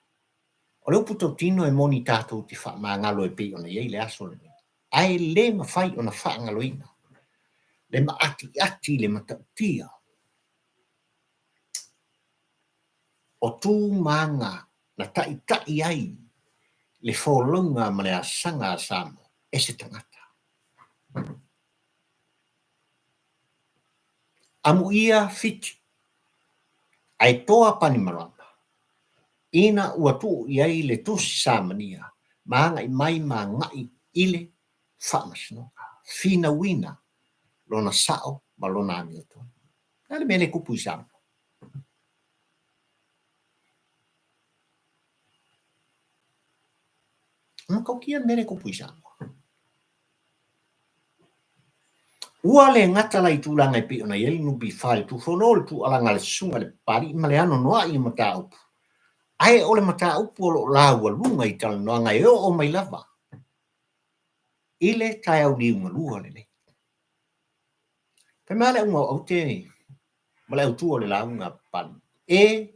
O le upu tautino e moni tatou te faamagalo e pei ona i ai le aso lenei, ae le mafai ona faagaloina le maatiati i le matautia o tu ma aga na taitai ai le folauga ma le asaga a Samoa e se tagata. Amuia Fiti, ae toa Panimarama, ina ua tuu i ai le tusi samania ma agai mai ma agai i le faamasinoga, finauina lona sao ma lona amiotonu. O le a le mea lea e tupu i Samoa? E matautia le mea lea e tupu i Samoa. Ua le gata la i tulaga e pei ona i ai le NPF i le Tufono, le tuualaga a le Susuga i le Papalii ma le anoanoai o mataupu, ae o le mataupu o lo o laualuga i talanoaga e oo mai lava i le taeao liugalua lenei. Fai mai lava le auga o aute ma le autu o le lauga a Papalii, e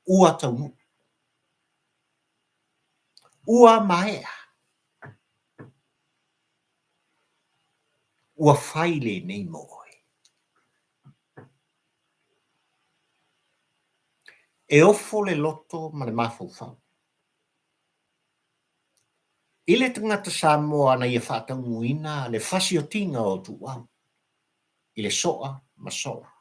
ua taunuu, ua maea. Ua fai lenei mo oe. E ofo le loto ma le mafaufau i le tagata Samoa na ia faataunuuina le fasiotiga o Tuuau i le soa ma soa.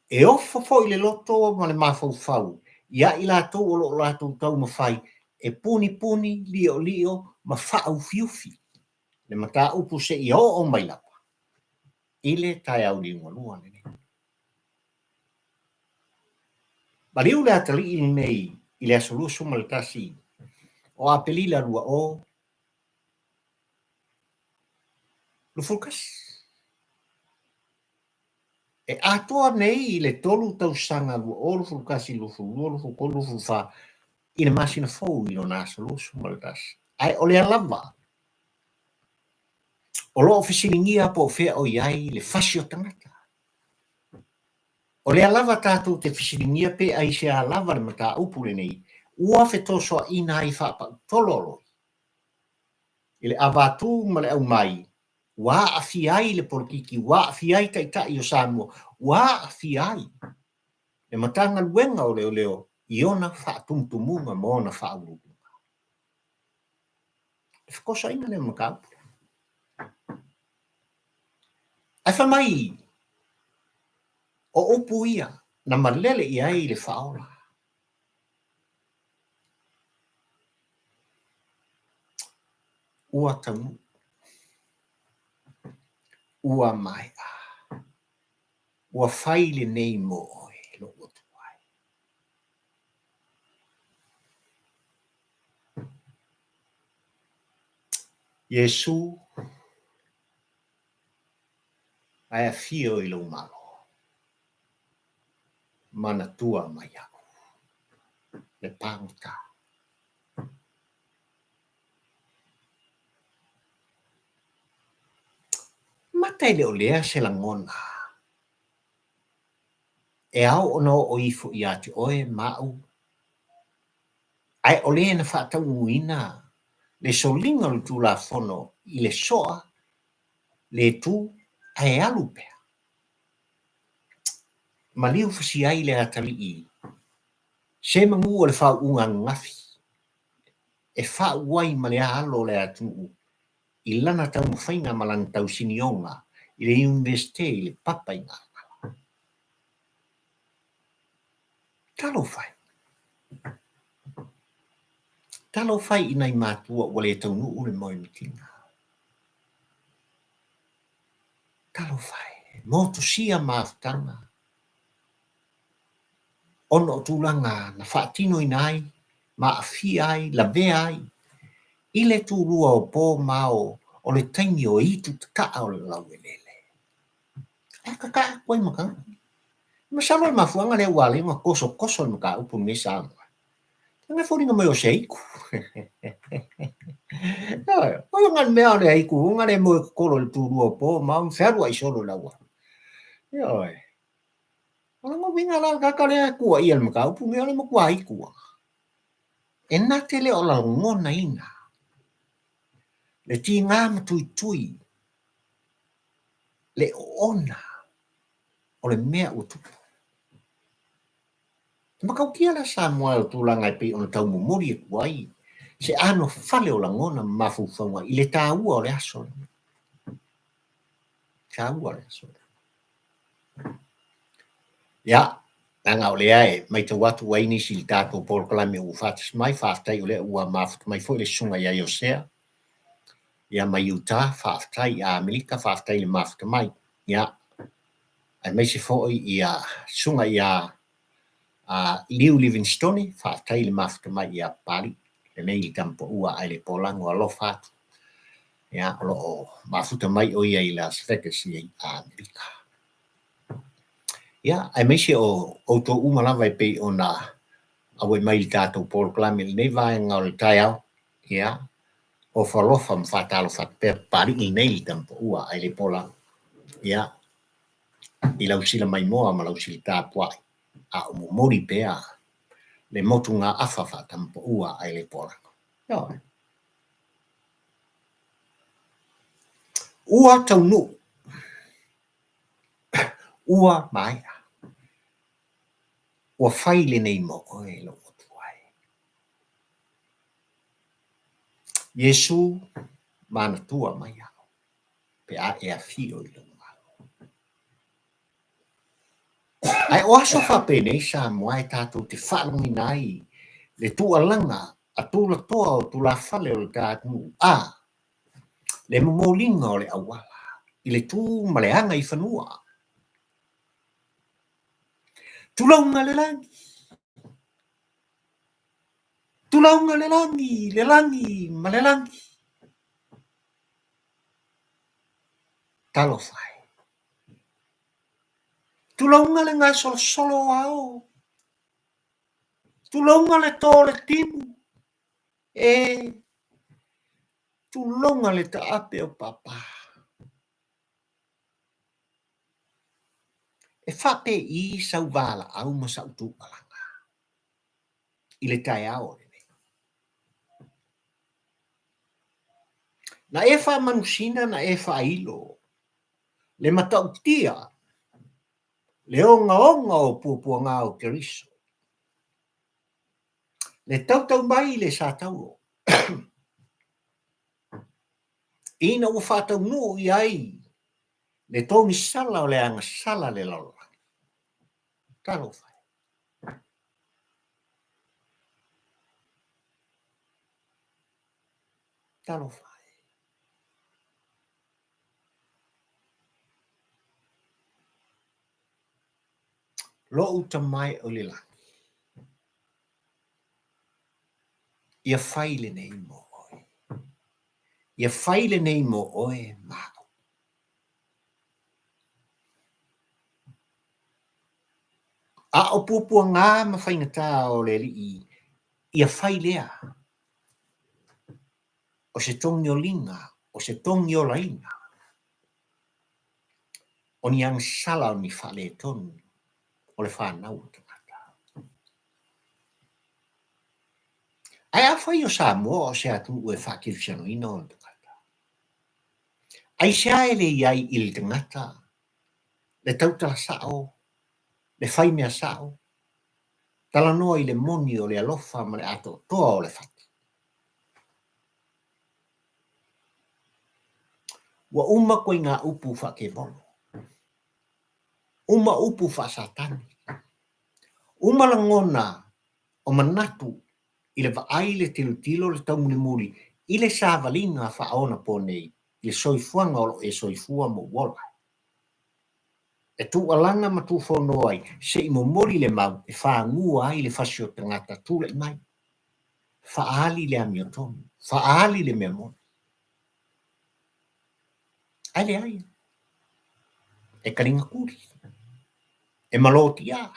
E ofo foi le loto ma le mafaufau ia i latou o lo o latou taumafai e punipuni, liolio ma faaufiufi le mataupu seia oo mai lava i le taeao liugalua lenei. Maliu le atalii lenei i le aso 21 o Aperila 2021. E atoa nei i le tolu tausaga 2021, 22, 23, 24 i le masina fou i lona aso 21. Ae o lea lava o lo o fesiligia po o fea o i ai le fasi o tagata. O lea lava tatou te fesiligia pe aisea lava le mataupu lenei ua fetosoaina ai faapautolo i le avatu ma le aumai ua aafia ai le polokiki, ua aafia ai Taitai o Samoa, ua aafia ai le Matagaluega o Leoleo i ona faatumutumuga ma ona faauluuluga. Le fetosoaina lea o mataupu. Ae fai mai o upu ia na malele i ai le Faaola. Ua taunuu. Ua maea. Ua fai lenei mo oe, lou Atua e. Iesu, ae afio i lou Malo. Manatua mai au le pagota. Mata e le o lea se lagona E ao ona oo ifo ia te oe ma au, ae o le na faataunuuina le soliga o le Tulafono i le soa le tu ae alu pea. Maliu fasia ai le atalii se manu o le faauuga ananafi e faauu ai ma le alo o le atunuu i lana taumafaiga ma lana tausinioga i le Iunivesite i le papa i Galagala. Talofa e! Talofa e i nai matua ua le taunuu le moemitiga. Talofa e, motusia mafutaga ona o tulaga na faatinoina ai ma aafia ai, lavea ai i le tulua o po ma ao o le taimi o itu tataa o le laueleele. Ae tataa atu ai ma tagata. Masalo o le mafuaaga lea ua ala ai ona tosotoso le mataupu lenei Samoa. Leaga e foliga mai o se aitu. Oi ona le mea o le aitu ona le moe totolo i le tulua o po ma ao ma fealuai solo i le auala. Ioe. O lona uiga la o le tagata lea e tuuaia i le mataupu lenei o le matua aitu lava. E na te le o lagonaina le tiga ma tuitui le oona o le mea ua tupu. E matautia la Samoa o tulaga e pei ona taumomoli atu ai se anofale o lagona ma mafaufauga i le taua o le aso lenei. Taua o le aso lenei. Ia, leaga o lea e matau atu ua i ai nisi i le tatou polokalame ua faatasi mai, faafetai o lea ua mafuta mai foi le susuga ia Iosea, ia mai Utah, faafetai i Amerika, faafetai i le mafuta mai. Ia, aemaise foi ia susuga ia Liu Livingstone, faafetai i le mafuta mai ia Papalii, lenei le tama paua ae le polago alofa atu. Ia, o lo o mafuta mai o ia i Las Vegas i Amerika. Ia, aemaise o outou uma lava e pei ona auai mai i le tatou polokalame i lenei vaega o le taeao, ia, ofo alofa ma faatalofa atu pea Papalii lenei le tama paua ae le polago. Ia, i lau sila maimoa ma lau sila tapuai, a o momoli pea le motugaafa faatama paua ae le polago. Ioe. Ua taunuu, ua maea, ua fai lenei mo oe lou Atua e. Iesu manatua mai au pe a e afio i lou Malo. Ae o aso faapenei Samoa e tatou te faalogoina ai le tuualaga a tulatoa o tulafale o le ta atunuu a le momoliga o le auala i le tu ma le aga i fanua. Tulauga le lagi! Tulauga le lagi, le lagi ma le lagi! Talofa e! Tulauga le gasolosolo o ao, tulauga le tō o le timu, e tulauga le taape o pāpā. E faapei sau valaau ma sau tuualaga i le taeao lenei. Na e faamanusina, na e faailo le matautia, le ogaoga o puapuaga o Keriso, le tautau mai i le Satauro, ina ua faataunuu i ai le togisala o le agasala le lalolagi. Talofa e! Talofa e! Lou tamae o le lagi, ia fai lenei mo oe. Ia fai lenei mo oe ma au. A o puapuaga ma faigata o le Alii, ia fai lea o se togioliga, o se togiolaina, o ni agasala o ni faaletonu. o le fanau o tagata. Ae afai o Samoa o se atunuu e faakerisianoina ona tagata, aisea e le i ai i le tagata le tautala sao, le fai mea sao, talanoa i le moni o le alofa ma le atoatoa o le fatu? Ua uma koiga upu faakevolo, uma upu faasatani, uma lagona o manatu i le vaai, le tilotilo, le taumulimuli i le savaliga faaonaponei i le soifuaga o lo o e soifua ma ou ola ai. E tuualaga ma tuufono ai se i momoli le mau e fagua ai le fasi o tagata tulai mai. Faaali le amiotonu, faaali le mea moni. Ae leai, e kaligatuli, e malotiā,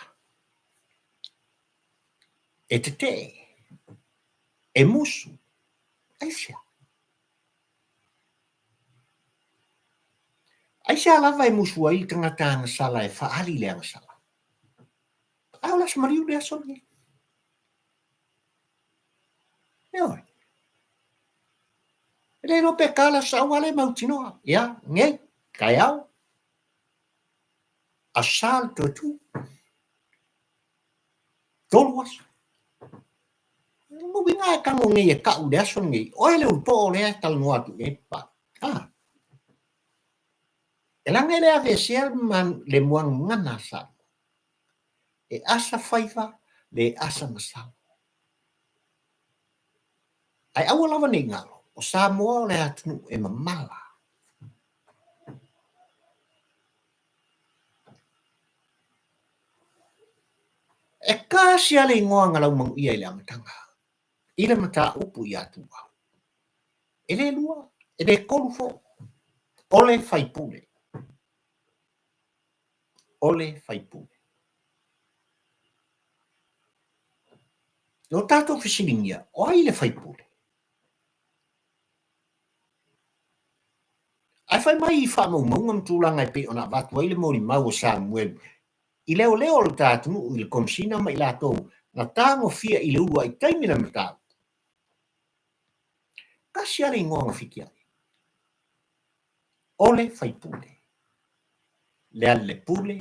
e tetee, e musu, aisea? Aisea lava e musu ai le tagata agasala e faaali le agasala? Ae o le aso maliu le aso lenei. Ioe. E le iloa pe ka le aso Sa, ua le mautinoa. Ia, nei, taeao, Aso Sa le toe tu. Tolu aso. Lona uiga e tago nei e ka'u i le aso lenei, oe le ulupoo lea e talanoa atu i ai papa. Ah. E leaga e le aveesea le muagagana a Samoa. E asa faiva le asa masalo. Ae aua lava ne i galo, o Samoa o le atunuu e mamala. E tasi lava le igoa na laumanuia i le amataga, i le mataupu ia Tuuau. E le lua, e le tolu foi, o le faipule. O le faipule. Na o tatou fesiligia, o ai le faipule? Ae fai mai i faamaumauga ma tulaga e pei ona avatu ai le molimau o Samuelu i leoleo o le ta atunuu i le Komesina ma i latou na tagofia i le uluai taimi le mataupu. Tasi lava le igoa na fiki ai, o le faipule, Lealailepule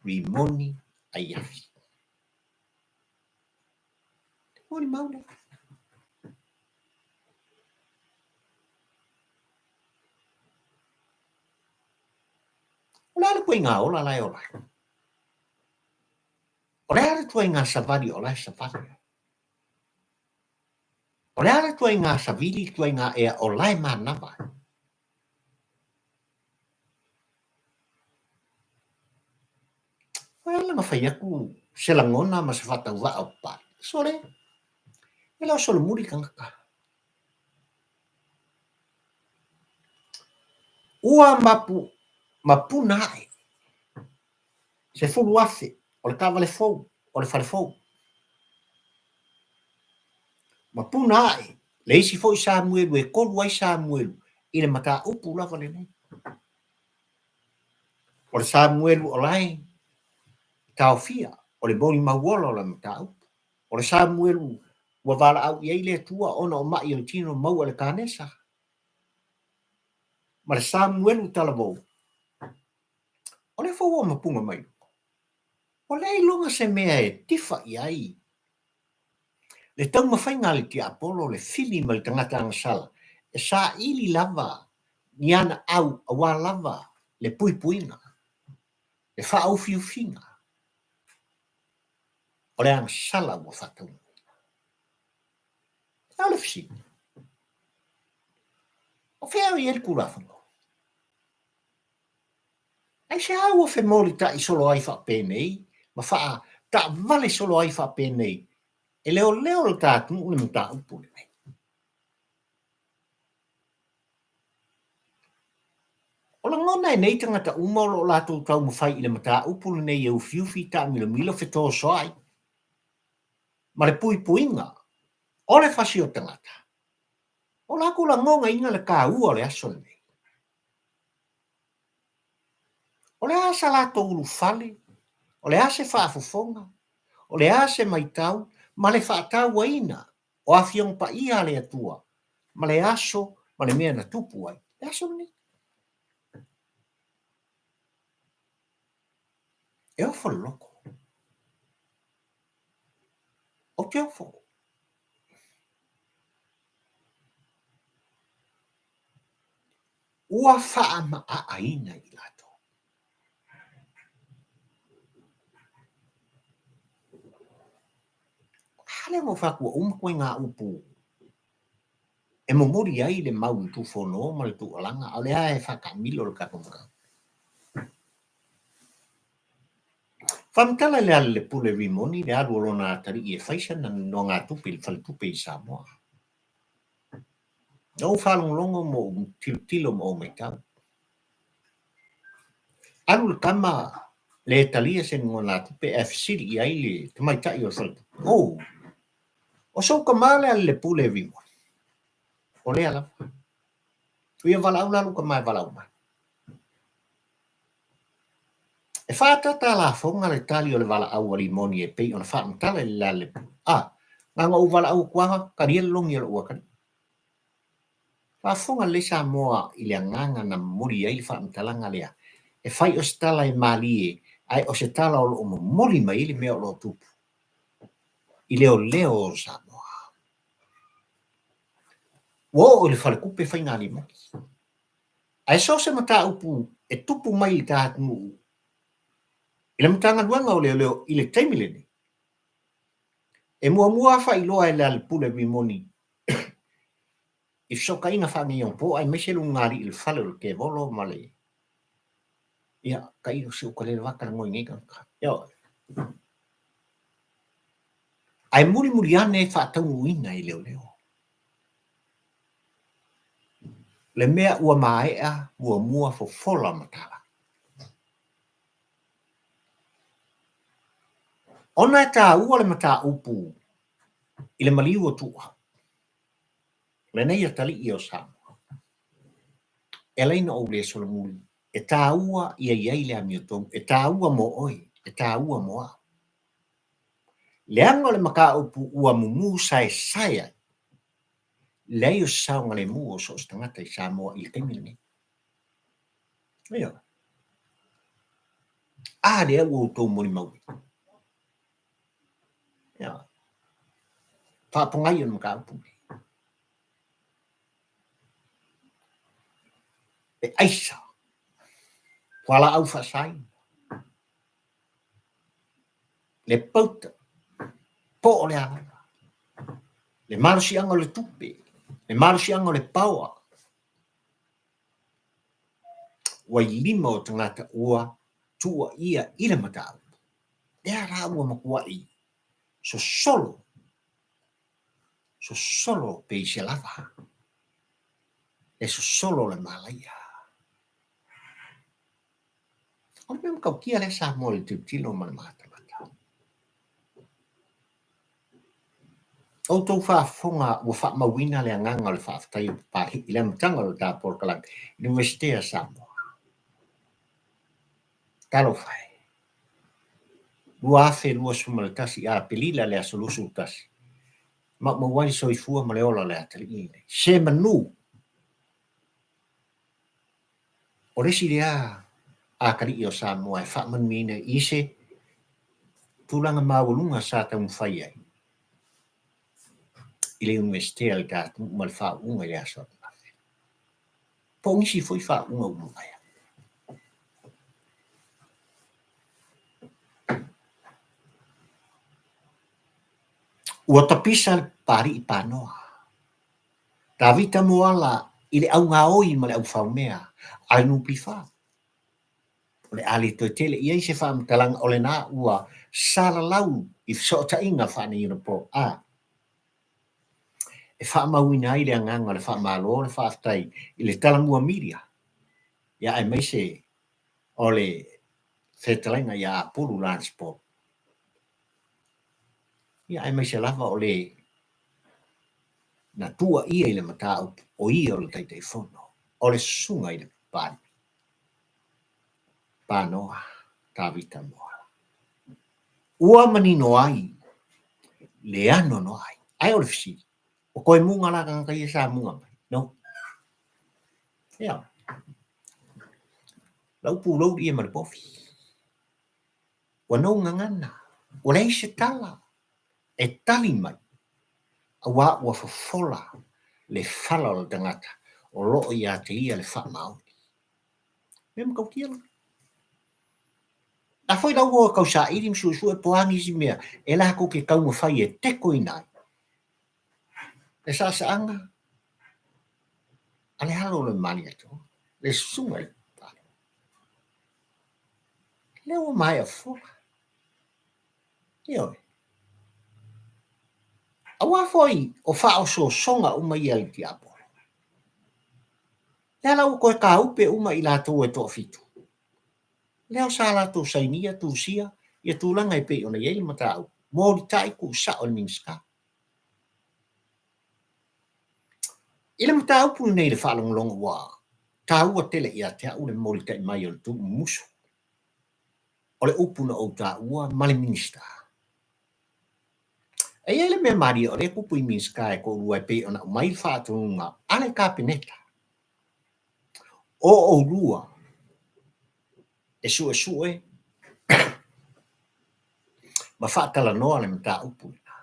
Rimoni Aiafi. Le molimau lea. O le a le ituaiga ola la e ola ai? O le a le ituaiga savali o la e savali ai? O le a le ituaiga savili, ituaiga ea o la e manava ai? Ua ala ona fai atu se lagona ma se faatauvaa o Papalii. Sole, e le o solomuli tagata. Ua mapu, mapuna ae 10,000 o le taavale fou, o le fale fou. Mapuna ae le isi foi Samuelu e tolu ai Samuelu i le mataupu lava lenei. O le Samuelu o la e taofia, o le molimau ola o le mataupu. O le Samuelu ua valaau i ai le Atua ona o ma'i o le tino maua i le kanesa. Ma le Samuelu talavou, o lea foi ua mapuna mai luga. Ua leai iloga se mea e tifa i ai le taumafaiga a le tiapolo, le fili ma le tagata agasala e saili lava ni ana au aua lava le puipuiga, le faaufiufiga o le agasala ua faataunuuina. A o le fesili, o fea o i ai le Tulafono? Aisea ua femolitai solo ai faapenei ma faataavale solo ai faapenei e leoleo le ta atunuu le mataupu lenei? O lagona e nei tagata uma o lo o latou taumafai i le mataupu lenei e ufiufi, taamilomilo, fetosoai ma le puipuiga o le fasi o tagata, o latou lagonaina le taua o le aso lenei. O le a sa latou ulufale? O le a se faafofoga, o le a se matau ma le faatauaina o Afioga Paia a le Atua ma le aso ma le mea na tupu ai le aso lenei. E ofo le loto. Ou te ofo. Ua faamaaaina i latou. A lea na ou fai atu ua uma ituaiga upu e momoli ai le mau i Tufono ma le tuualaga, a o lea e faataamilo le tatou mataupu. Faamatala i Lealailepule Rimoni le alu o lona atalii e fai sana nonogatupe i le faletupe i Samoa. Na ou faalogologo ma ou tilotilo ma ou matau. Alu le tama le talia se nonogatupe ae fesili i ai le tamaitai o le faletupe, Oh, o sou tama Lealailepule Rimoni? O lea lava. Ia valaau la lou tama e valaau mai. E faaataata a lafoga le tali o le valaau a Rimoni e pei ona faamatala i le Lealailepule. A, na ona ou valaau atu lava, talia le logi a lou atalii. Faafofoga lelei Samoa i le agaga na momoli ai le faamatalaga lea, e fai o se tala e malie, ae o se tala o lo o momoli mai ai le mea o lo o tupu i leoleo o Samoa. Ua oo i le faletupe faiga a Rimoni. Ae so o se mataupu e tupu mai i le ta atunuu i le Matagaluega o Leoleo i le taimi lenei, e muamua lava faailoa e Lealailepule Rimoni i fesootaiga faaneionapo aemaise le ulugalii i le fale o le tevolo ma le ia tailo se ua leva talanoa i nei tagata. Ioe. Ae mulimuli ane e faataunuuina e leoleo. Le mea ua maea muamua fofola ma tala. Ona e taua le mataupu i le maliu o Tuuau, lenei atalii o Samoa, e ala ai ona ou le solomuli, e taua ia i ai le amiotonu, e taua mo oe, e taua mo au. Leaga o le mataupu ua mumu saesae ai, leai o se saogalemu o so o se tagata i Samoa i le taimi lenei. Ioe. A lea ua outou molimauina. Ioe. Faapogai o le mataupu lenei. Le aisa, fualaau faasaina, le pauta, po o le a lava, le malosiaga o le tupe, le malosiaga o le paoa, ua i lima o tagata ua tuuaia i le mataupu. Lea la ua matuai sosolo, sosolo peisia lava, le sosolo o le malaia. O le mea matautia lea Samoa i le tilotilo ma le matamata. Outou faafofoga ua faamauina le agaga o le faafetai o Papalii i le amataga o le ta polokalame Iunivesite a Samoa. Talofa e! 2021 ia Aperila le aso 21, maumau ai le soifua ma le ola o le atalii lenei. Se manu! O le isi lea atalii o Samoa e faamanuiaina i se tulaga maualuga sa taumafai ai i le Iunivesite a le ta atunuu ma le faauuga i le aso ananafi. Po o nisi foi faauuga ua mavae atu. Ua tapisa le Papalii Panoa Tavita Moala i le augaoi ma le aufaumea a le NPF. O le a le toe tele i ai se faamatalaga o lena ua salalau i fesootaiga faaneionapo a e faamauina ai le agaga o le faamalo o le faafetai i le Talamua Media ia aemaise o le fetalaiga ia Apulu Lance Paul ia aemaise lava o le na tuuaia i le mataupu o ia o le Taitaifono o le Susuga i le Papalii, Panoa Tavita Moala. Ua manino ai le anoanoai. Ae o le fesili, ua toe muga la tagata ia sa muga mai? No. Ia. Lau pulou ia ma le povi. Ua nou gagana, ua leai se tala e tali mai, auā ua fofola le fala o le tagata o lo o ia te ia le faamaoni. Mea matautia la. A foi la ua tausaili ma suesue po o a nisi mea e latou te taumafai e tekoina ai le saasaaga a le alo o le Malietoa, le susuga i le Palemia. Lea ua maea fofola. Ioe. Aua foi o faaosoosoga uma ia a le tiapolo. Lea la ua toe tāupe uma i latou e toafitu. Lea sa latou sainia, tusia ia tulaga e pei ona i ai le mataupu. Molitai tuusao e le Minisita. I le mataupu lenei i le faalogologo ua taua tele ia te au le molitai mai o le tuumumusu o le upu na ou taua ma le Minisita. E i ai le mea malie o lea e tupu i Minisita e toalua e pei ona aumai le faatonuga a le Kapeneta, o oulua e suesue ma faatalanoa le mataupu lena.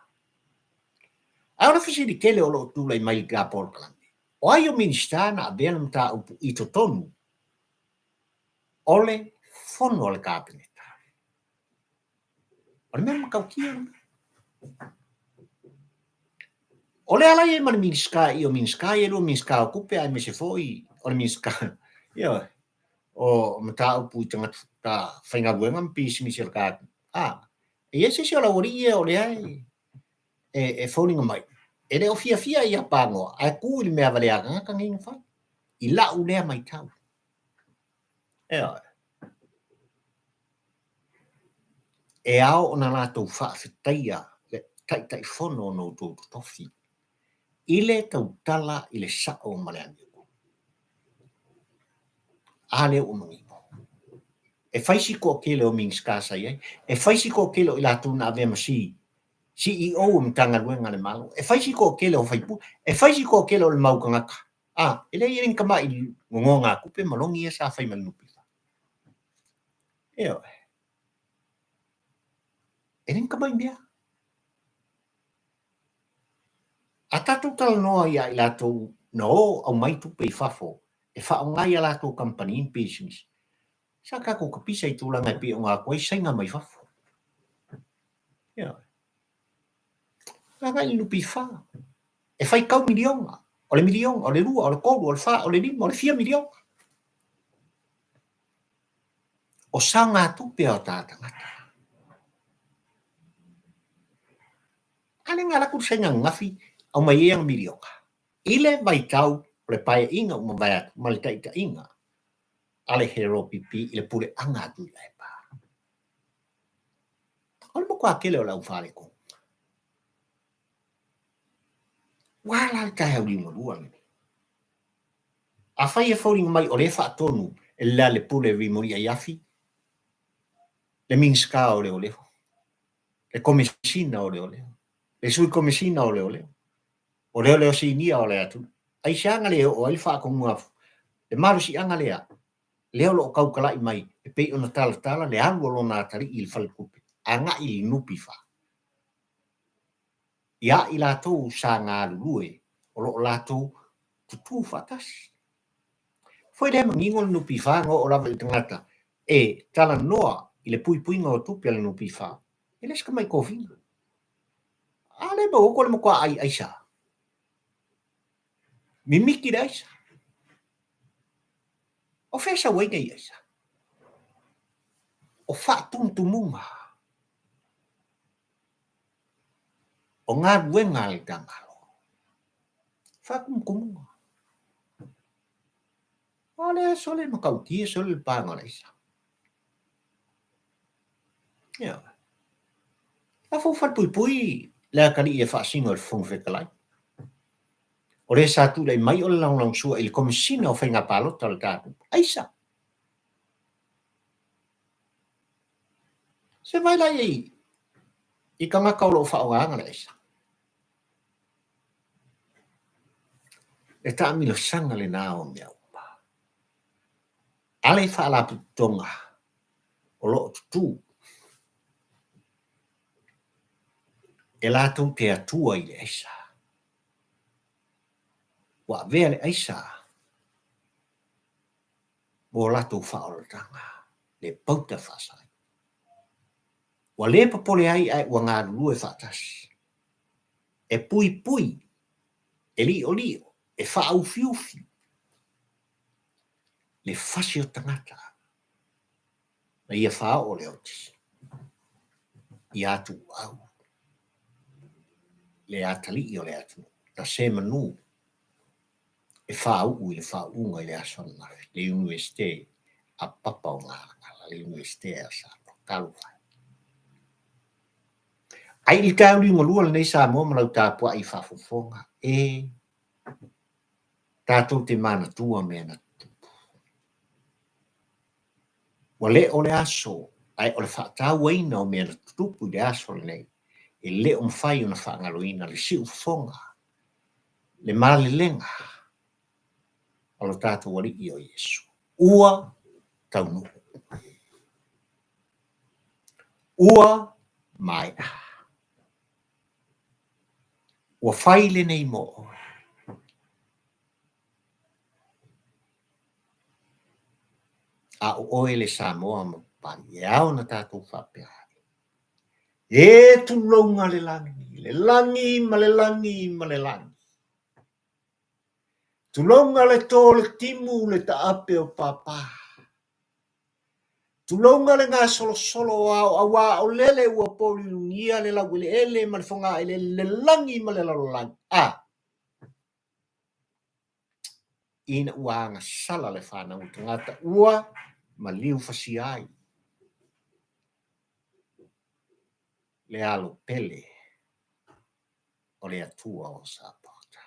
Ae o le fesili tele o lo o tulai mai i le polokalame, o ai o Minisita na avea le mataupu i totonu o le fono a le Kapeneta? O le mea matautia lena. O le ala i ai ma le Minisita i o Minisita ia e lua Minisita o Tupe aemaise foi o le Minisita ioe o mataupu i tagata faigaluega ma pisinisi a le tatou a e i ai se isi o le aualii ia o lea e foliga mai e le o fiafia ia panoa ae tu i le mea valea a tagata nei na fai i lau lea matau. Ioe. E ao ona latou faafetaia le Taitaifono o outou totofi i le tautala i le sao ma le amiotonu. A lea ua manino, e fai si toatele o Minisita sa i ai, e fai si toatele o i latou na avea ma CEO o Matagaluega a le Malo, e fai si toatele o faipule, e fai si toatele o le mau tagata. A, e leai e le ni tamai nonogatupe ma logi ia sa fai ma le NPF. Ioe. E le ni tamai mea. A tatou talanoa ia i latou na o aumai tupe i fafo e faaaoga i a latou kamupani ma pisinisi, sa tatou tapisa i tulaga e pei ona atu ai Saina mai fafo. Ioe. Agai i le NPF. E faitau miliona, o le miliona, o le lua, o le tolu, o le fa, o le lima, o le fia miliona. O saogatupe a o ta tagata. A lea na alu atu le Saina ananafi aumai ai ana miliona. I le vaitau o le paeaiga ua mavae atu ma le taitaiga a le HRPP i le puleaga a Tuilaepa. O le matua tele o le au faaletonu. Ua a la le taeao liugalua lenei? Afai e foliga mai o lea e faatonu e le Lealailepule Rimoni Aiafi, le Minisita o Leoleo, le Komesina o Leoleo, le Sui Komesina o Leoleo, o Leoleo Sinia o le atunuu, aisea na le oo ai le faatonuga, le malosiaga lea, lea o lo o tautalai mai e pei ona talatala le alu o lona atalii i le faletupe agai i le NPF? Ia i latou sa galulue o lo o latou tutū faatasi. Foi lea manino le NPF na oo lava i le tagata e talanoa i le puipuiga o tupe a le NPF, e le o se tamai tofiga. A lea maua atu o le matua ai aisa. Mimiti le aisa. O fea sau ai nei aisa? O faatumutumuga. O galuega a le ta Malo. Faatumutumuga. A lea sole matautia sole le paga o le aisa. Ioe. La fou falepuipui le atalii e faasino e le Fofoga Fetalai. O le sa tulai mai o le lagolagosua i le Komesina o Faiga Palota o le ta atunuu. Aisa. Se vai la i ai. I tagata o lo o faaaogaina le aisa. Le taamilosaga lena o mea uma. A le faalapotopotoga o lo o tutū e latou te atua i le aisa. Ua avea le aisa mo latou faaolataga, le pauta faasai. Ua le popole ai ae ua galulue faatasi, e puipui, e liolio, e faaufiufi le fasi o tagata na ia faaoo le oti ia Tuuau, le atalii o le atunuu, na semanu e faauu i le faauuga i le aso ananafi, le Iunivesite a Papa o Galagala, le Iunivesite a Samoa. Talofa e. Ai i le taeao liugalua lenei Samoa ma lau tapuai faafofoga, e tatou te manatua mea na tutupu. Ua le o le aso, ae o le faatauaina o mea na tutupu i le aso lenei, e le o mafai ona faagaloina le siufofoga, le malelega a lo tatou Alii o Iesu. Ua taunuu. Ua maea. Ua fai lenei mo oe. A o oe le Samoa ma Papalii, e ao ona tatou faapea ai, E tulouna le lagi, le lagi ma le lagi ma le lagi. Tulouna le to o le timu, le taape o papa. Tulouna le gasolosolo o ao, aua o lele ua poliulugia le laueleele ma le fogaeleele, le lagi ma le lalolagi. A! Ina ua agasala le fanau a tagata ua maliu fasia ai le alo pele o le Atua o Sapota.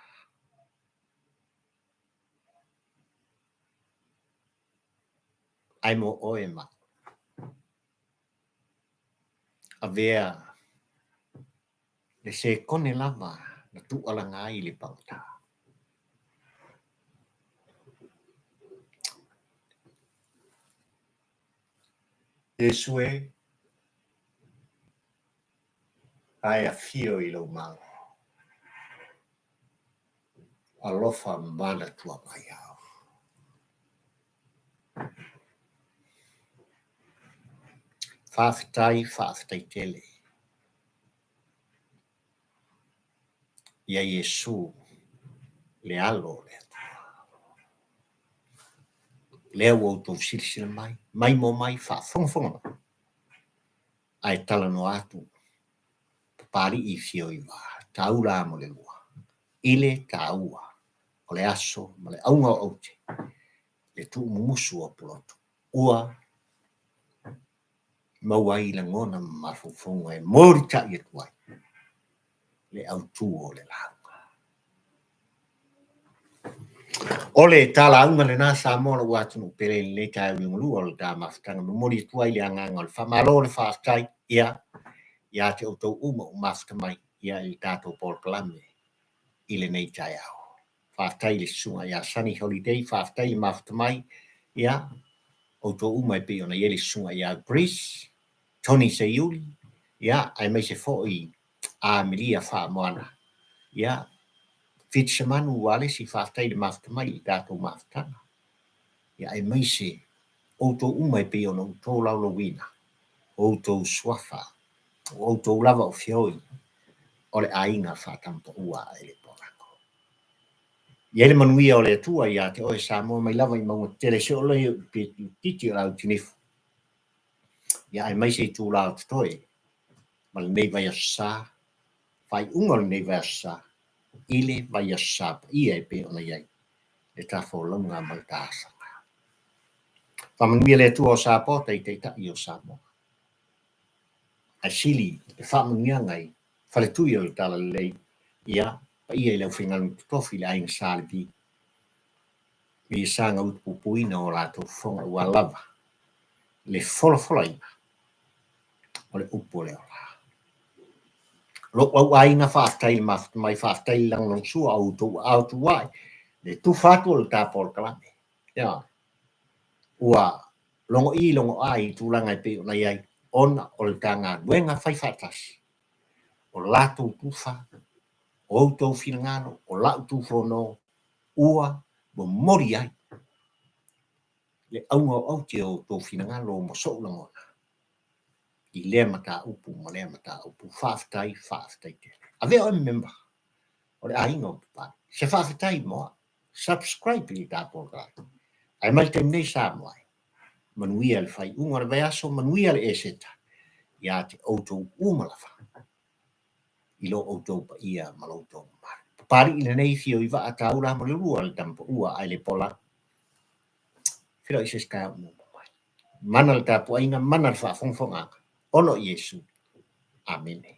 Ae mo oe ma au, avea le sekone lava na tuualaga ai le pagota. Iesu e, ae afio i lou Malo. Alofa manatua mai au. Faafetai, faafetai tele ia Iesu le Alo o le Atua. Lea ua outou silasila mai, maimoa mai, faafogafoga mai, ae talanoa atu Papalii i Fioiva, taula mo le lua, i le taua o le aso ma le auga o aute, le tuumumusu o Pulotu, ua maua ai lagona ma mafaufauga e molitai atu ai le autu o le lauga. O le ta lauga lena Samoa lou atunuu pele i lenei taeao liugalua o le ta mafutaga, momoli atu ai le agaga o le faamalo, le faafetai ia ia te outou uma ua mafuta mai ia i le tatou polokalame i lenei taeao. Faafetai i le susuga ia Sunny Holiday, faafetai le mafuta mai ia outou uma e pei ona i ai le susuga ia Greece, Tony Seiuli, ia aemaise foi Amelia Faamoana, ia Fitisemanu Ualesi, faafetai i le mafuta mai i le tatou mafutaga. Ia aemaise outou uma e pei ona ou tolaulauina outou suafa, o outou lava o feoi o le aiga faatamapaua a Elepoalago. I ai le manuia o le Atua ia te oe Samoa mai lava i mauga tetele seoo lea i itiiti o le autinifu, ia aemaise itula o totoe ma lenei vaiaso sa, faaiuga o lenei vaiaso sa, i le vaiaso sa paia e pei ona i ai le ta folauga ma le ta asaga. Faamanuia le Atua o Sapota i Taitai o Samoa. Ae sili le faamanuiaga i faletui o le Talalelei, ia paia i le aufaigaluega totofi i le aiga Sa Levi, ma ia saga utupupuina o latou fofoga aua lava le folafolaina o le upu o le ola. Lou au aiga faafetai i le mafuta mai, faafetai i le lagolagosua o outou aao tuai, le tufa atu o le ta polokalame. Ioe. Ua logo i logo a i tulaga e pei ona i ai, ona o le ta galuega fai faatasi, o latou tufa, o outou finagalo, o la'u tufono, ua momoli ai le auga o aute o outou finagalo ma so'u lagona i lea mataupu ma lea mataupu. Faafetai, faafetai tele. Avea oe ma member o le aiga o Papalii. Se faafetai mo a'u. Subscribe i le ta polokalame. Ae mai le taimi nei Samoa e, manuia le faaiuga o le vaiaso, manuia le Eseta ia te outou uma lava i lo outou paia ma lo outou mamalu. Papalii lenei fio i vaa taula mo le lua le tama paua ae le pola. Feiloai i se isi taeao muamua mai. Mana le tapuaiga, mana le faafogafogaaga, ona o Iesu. Amene.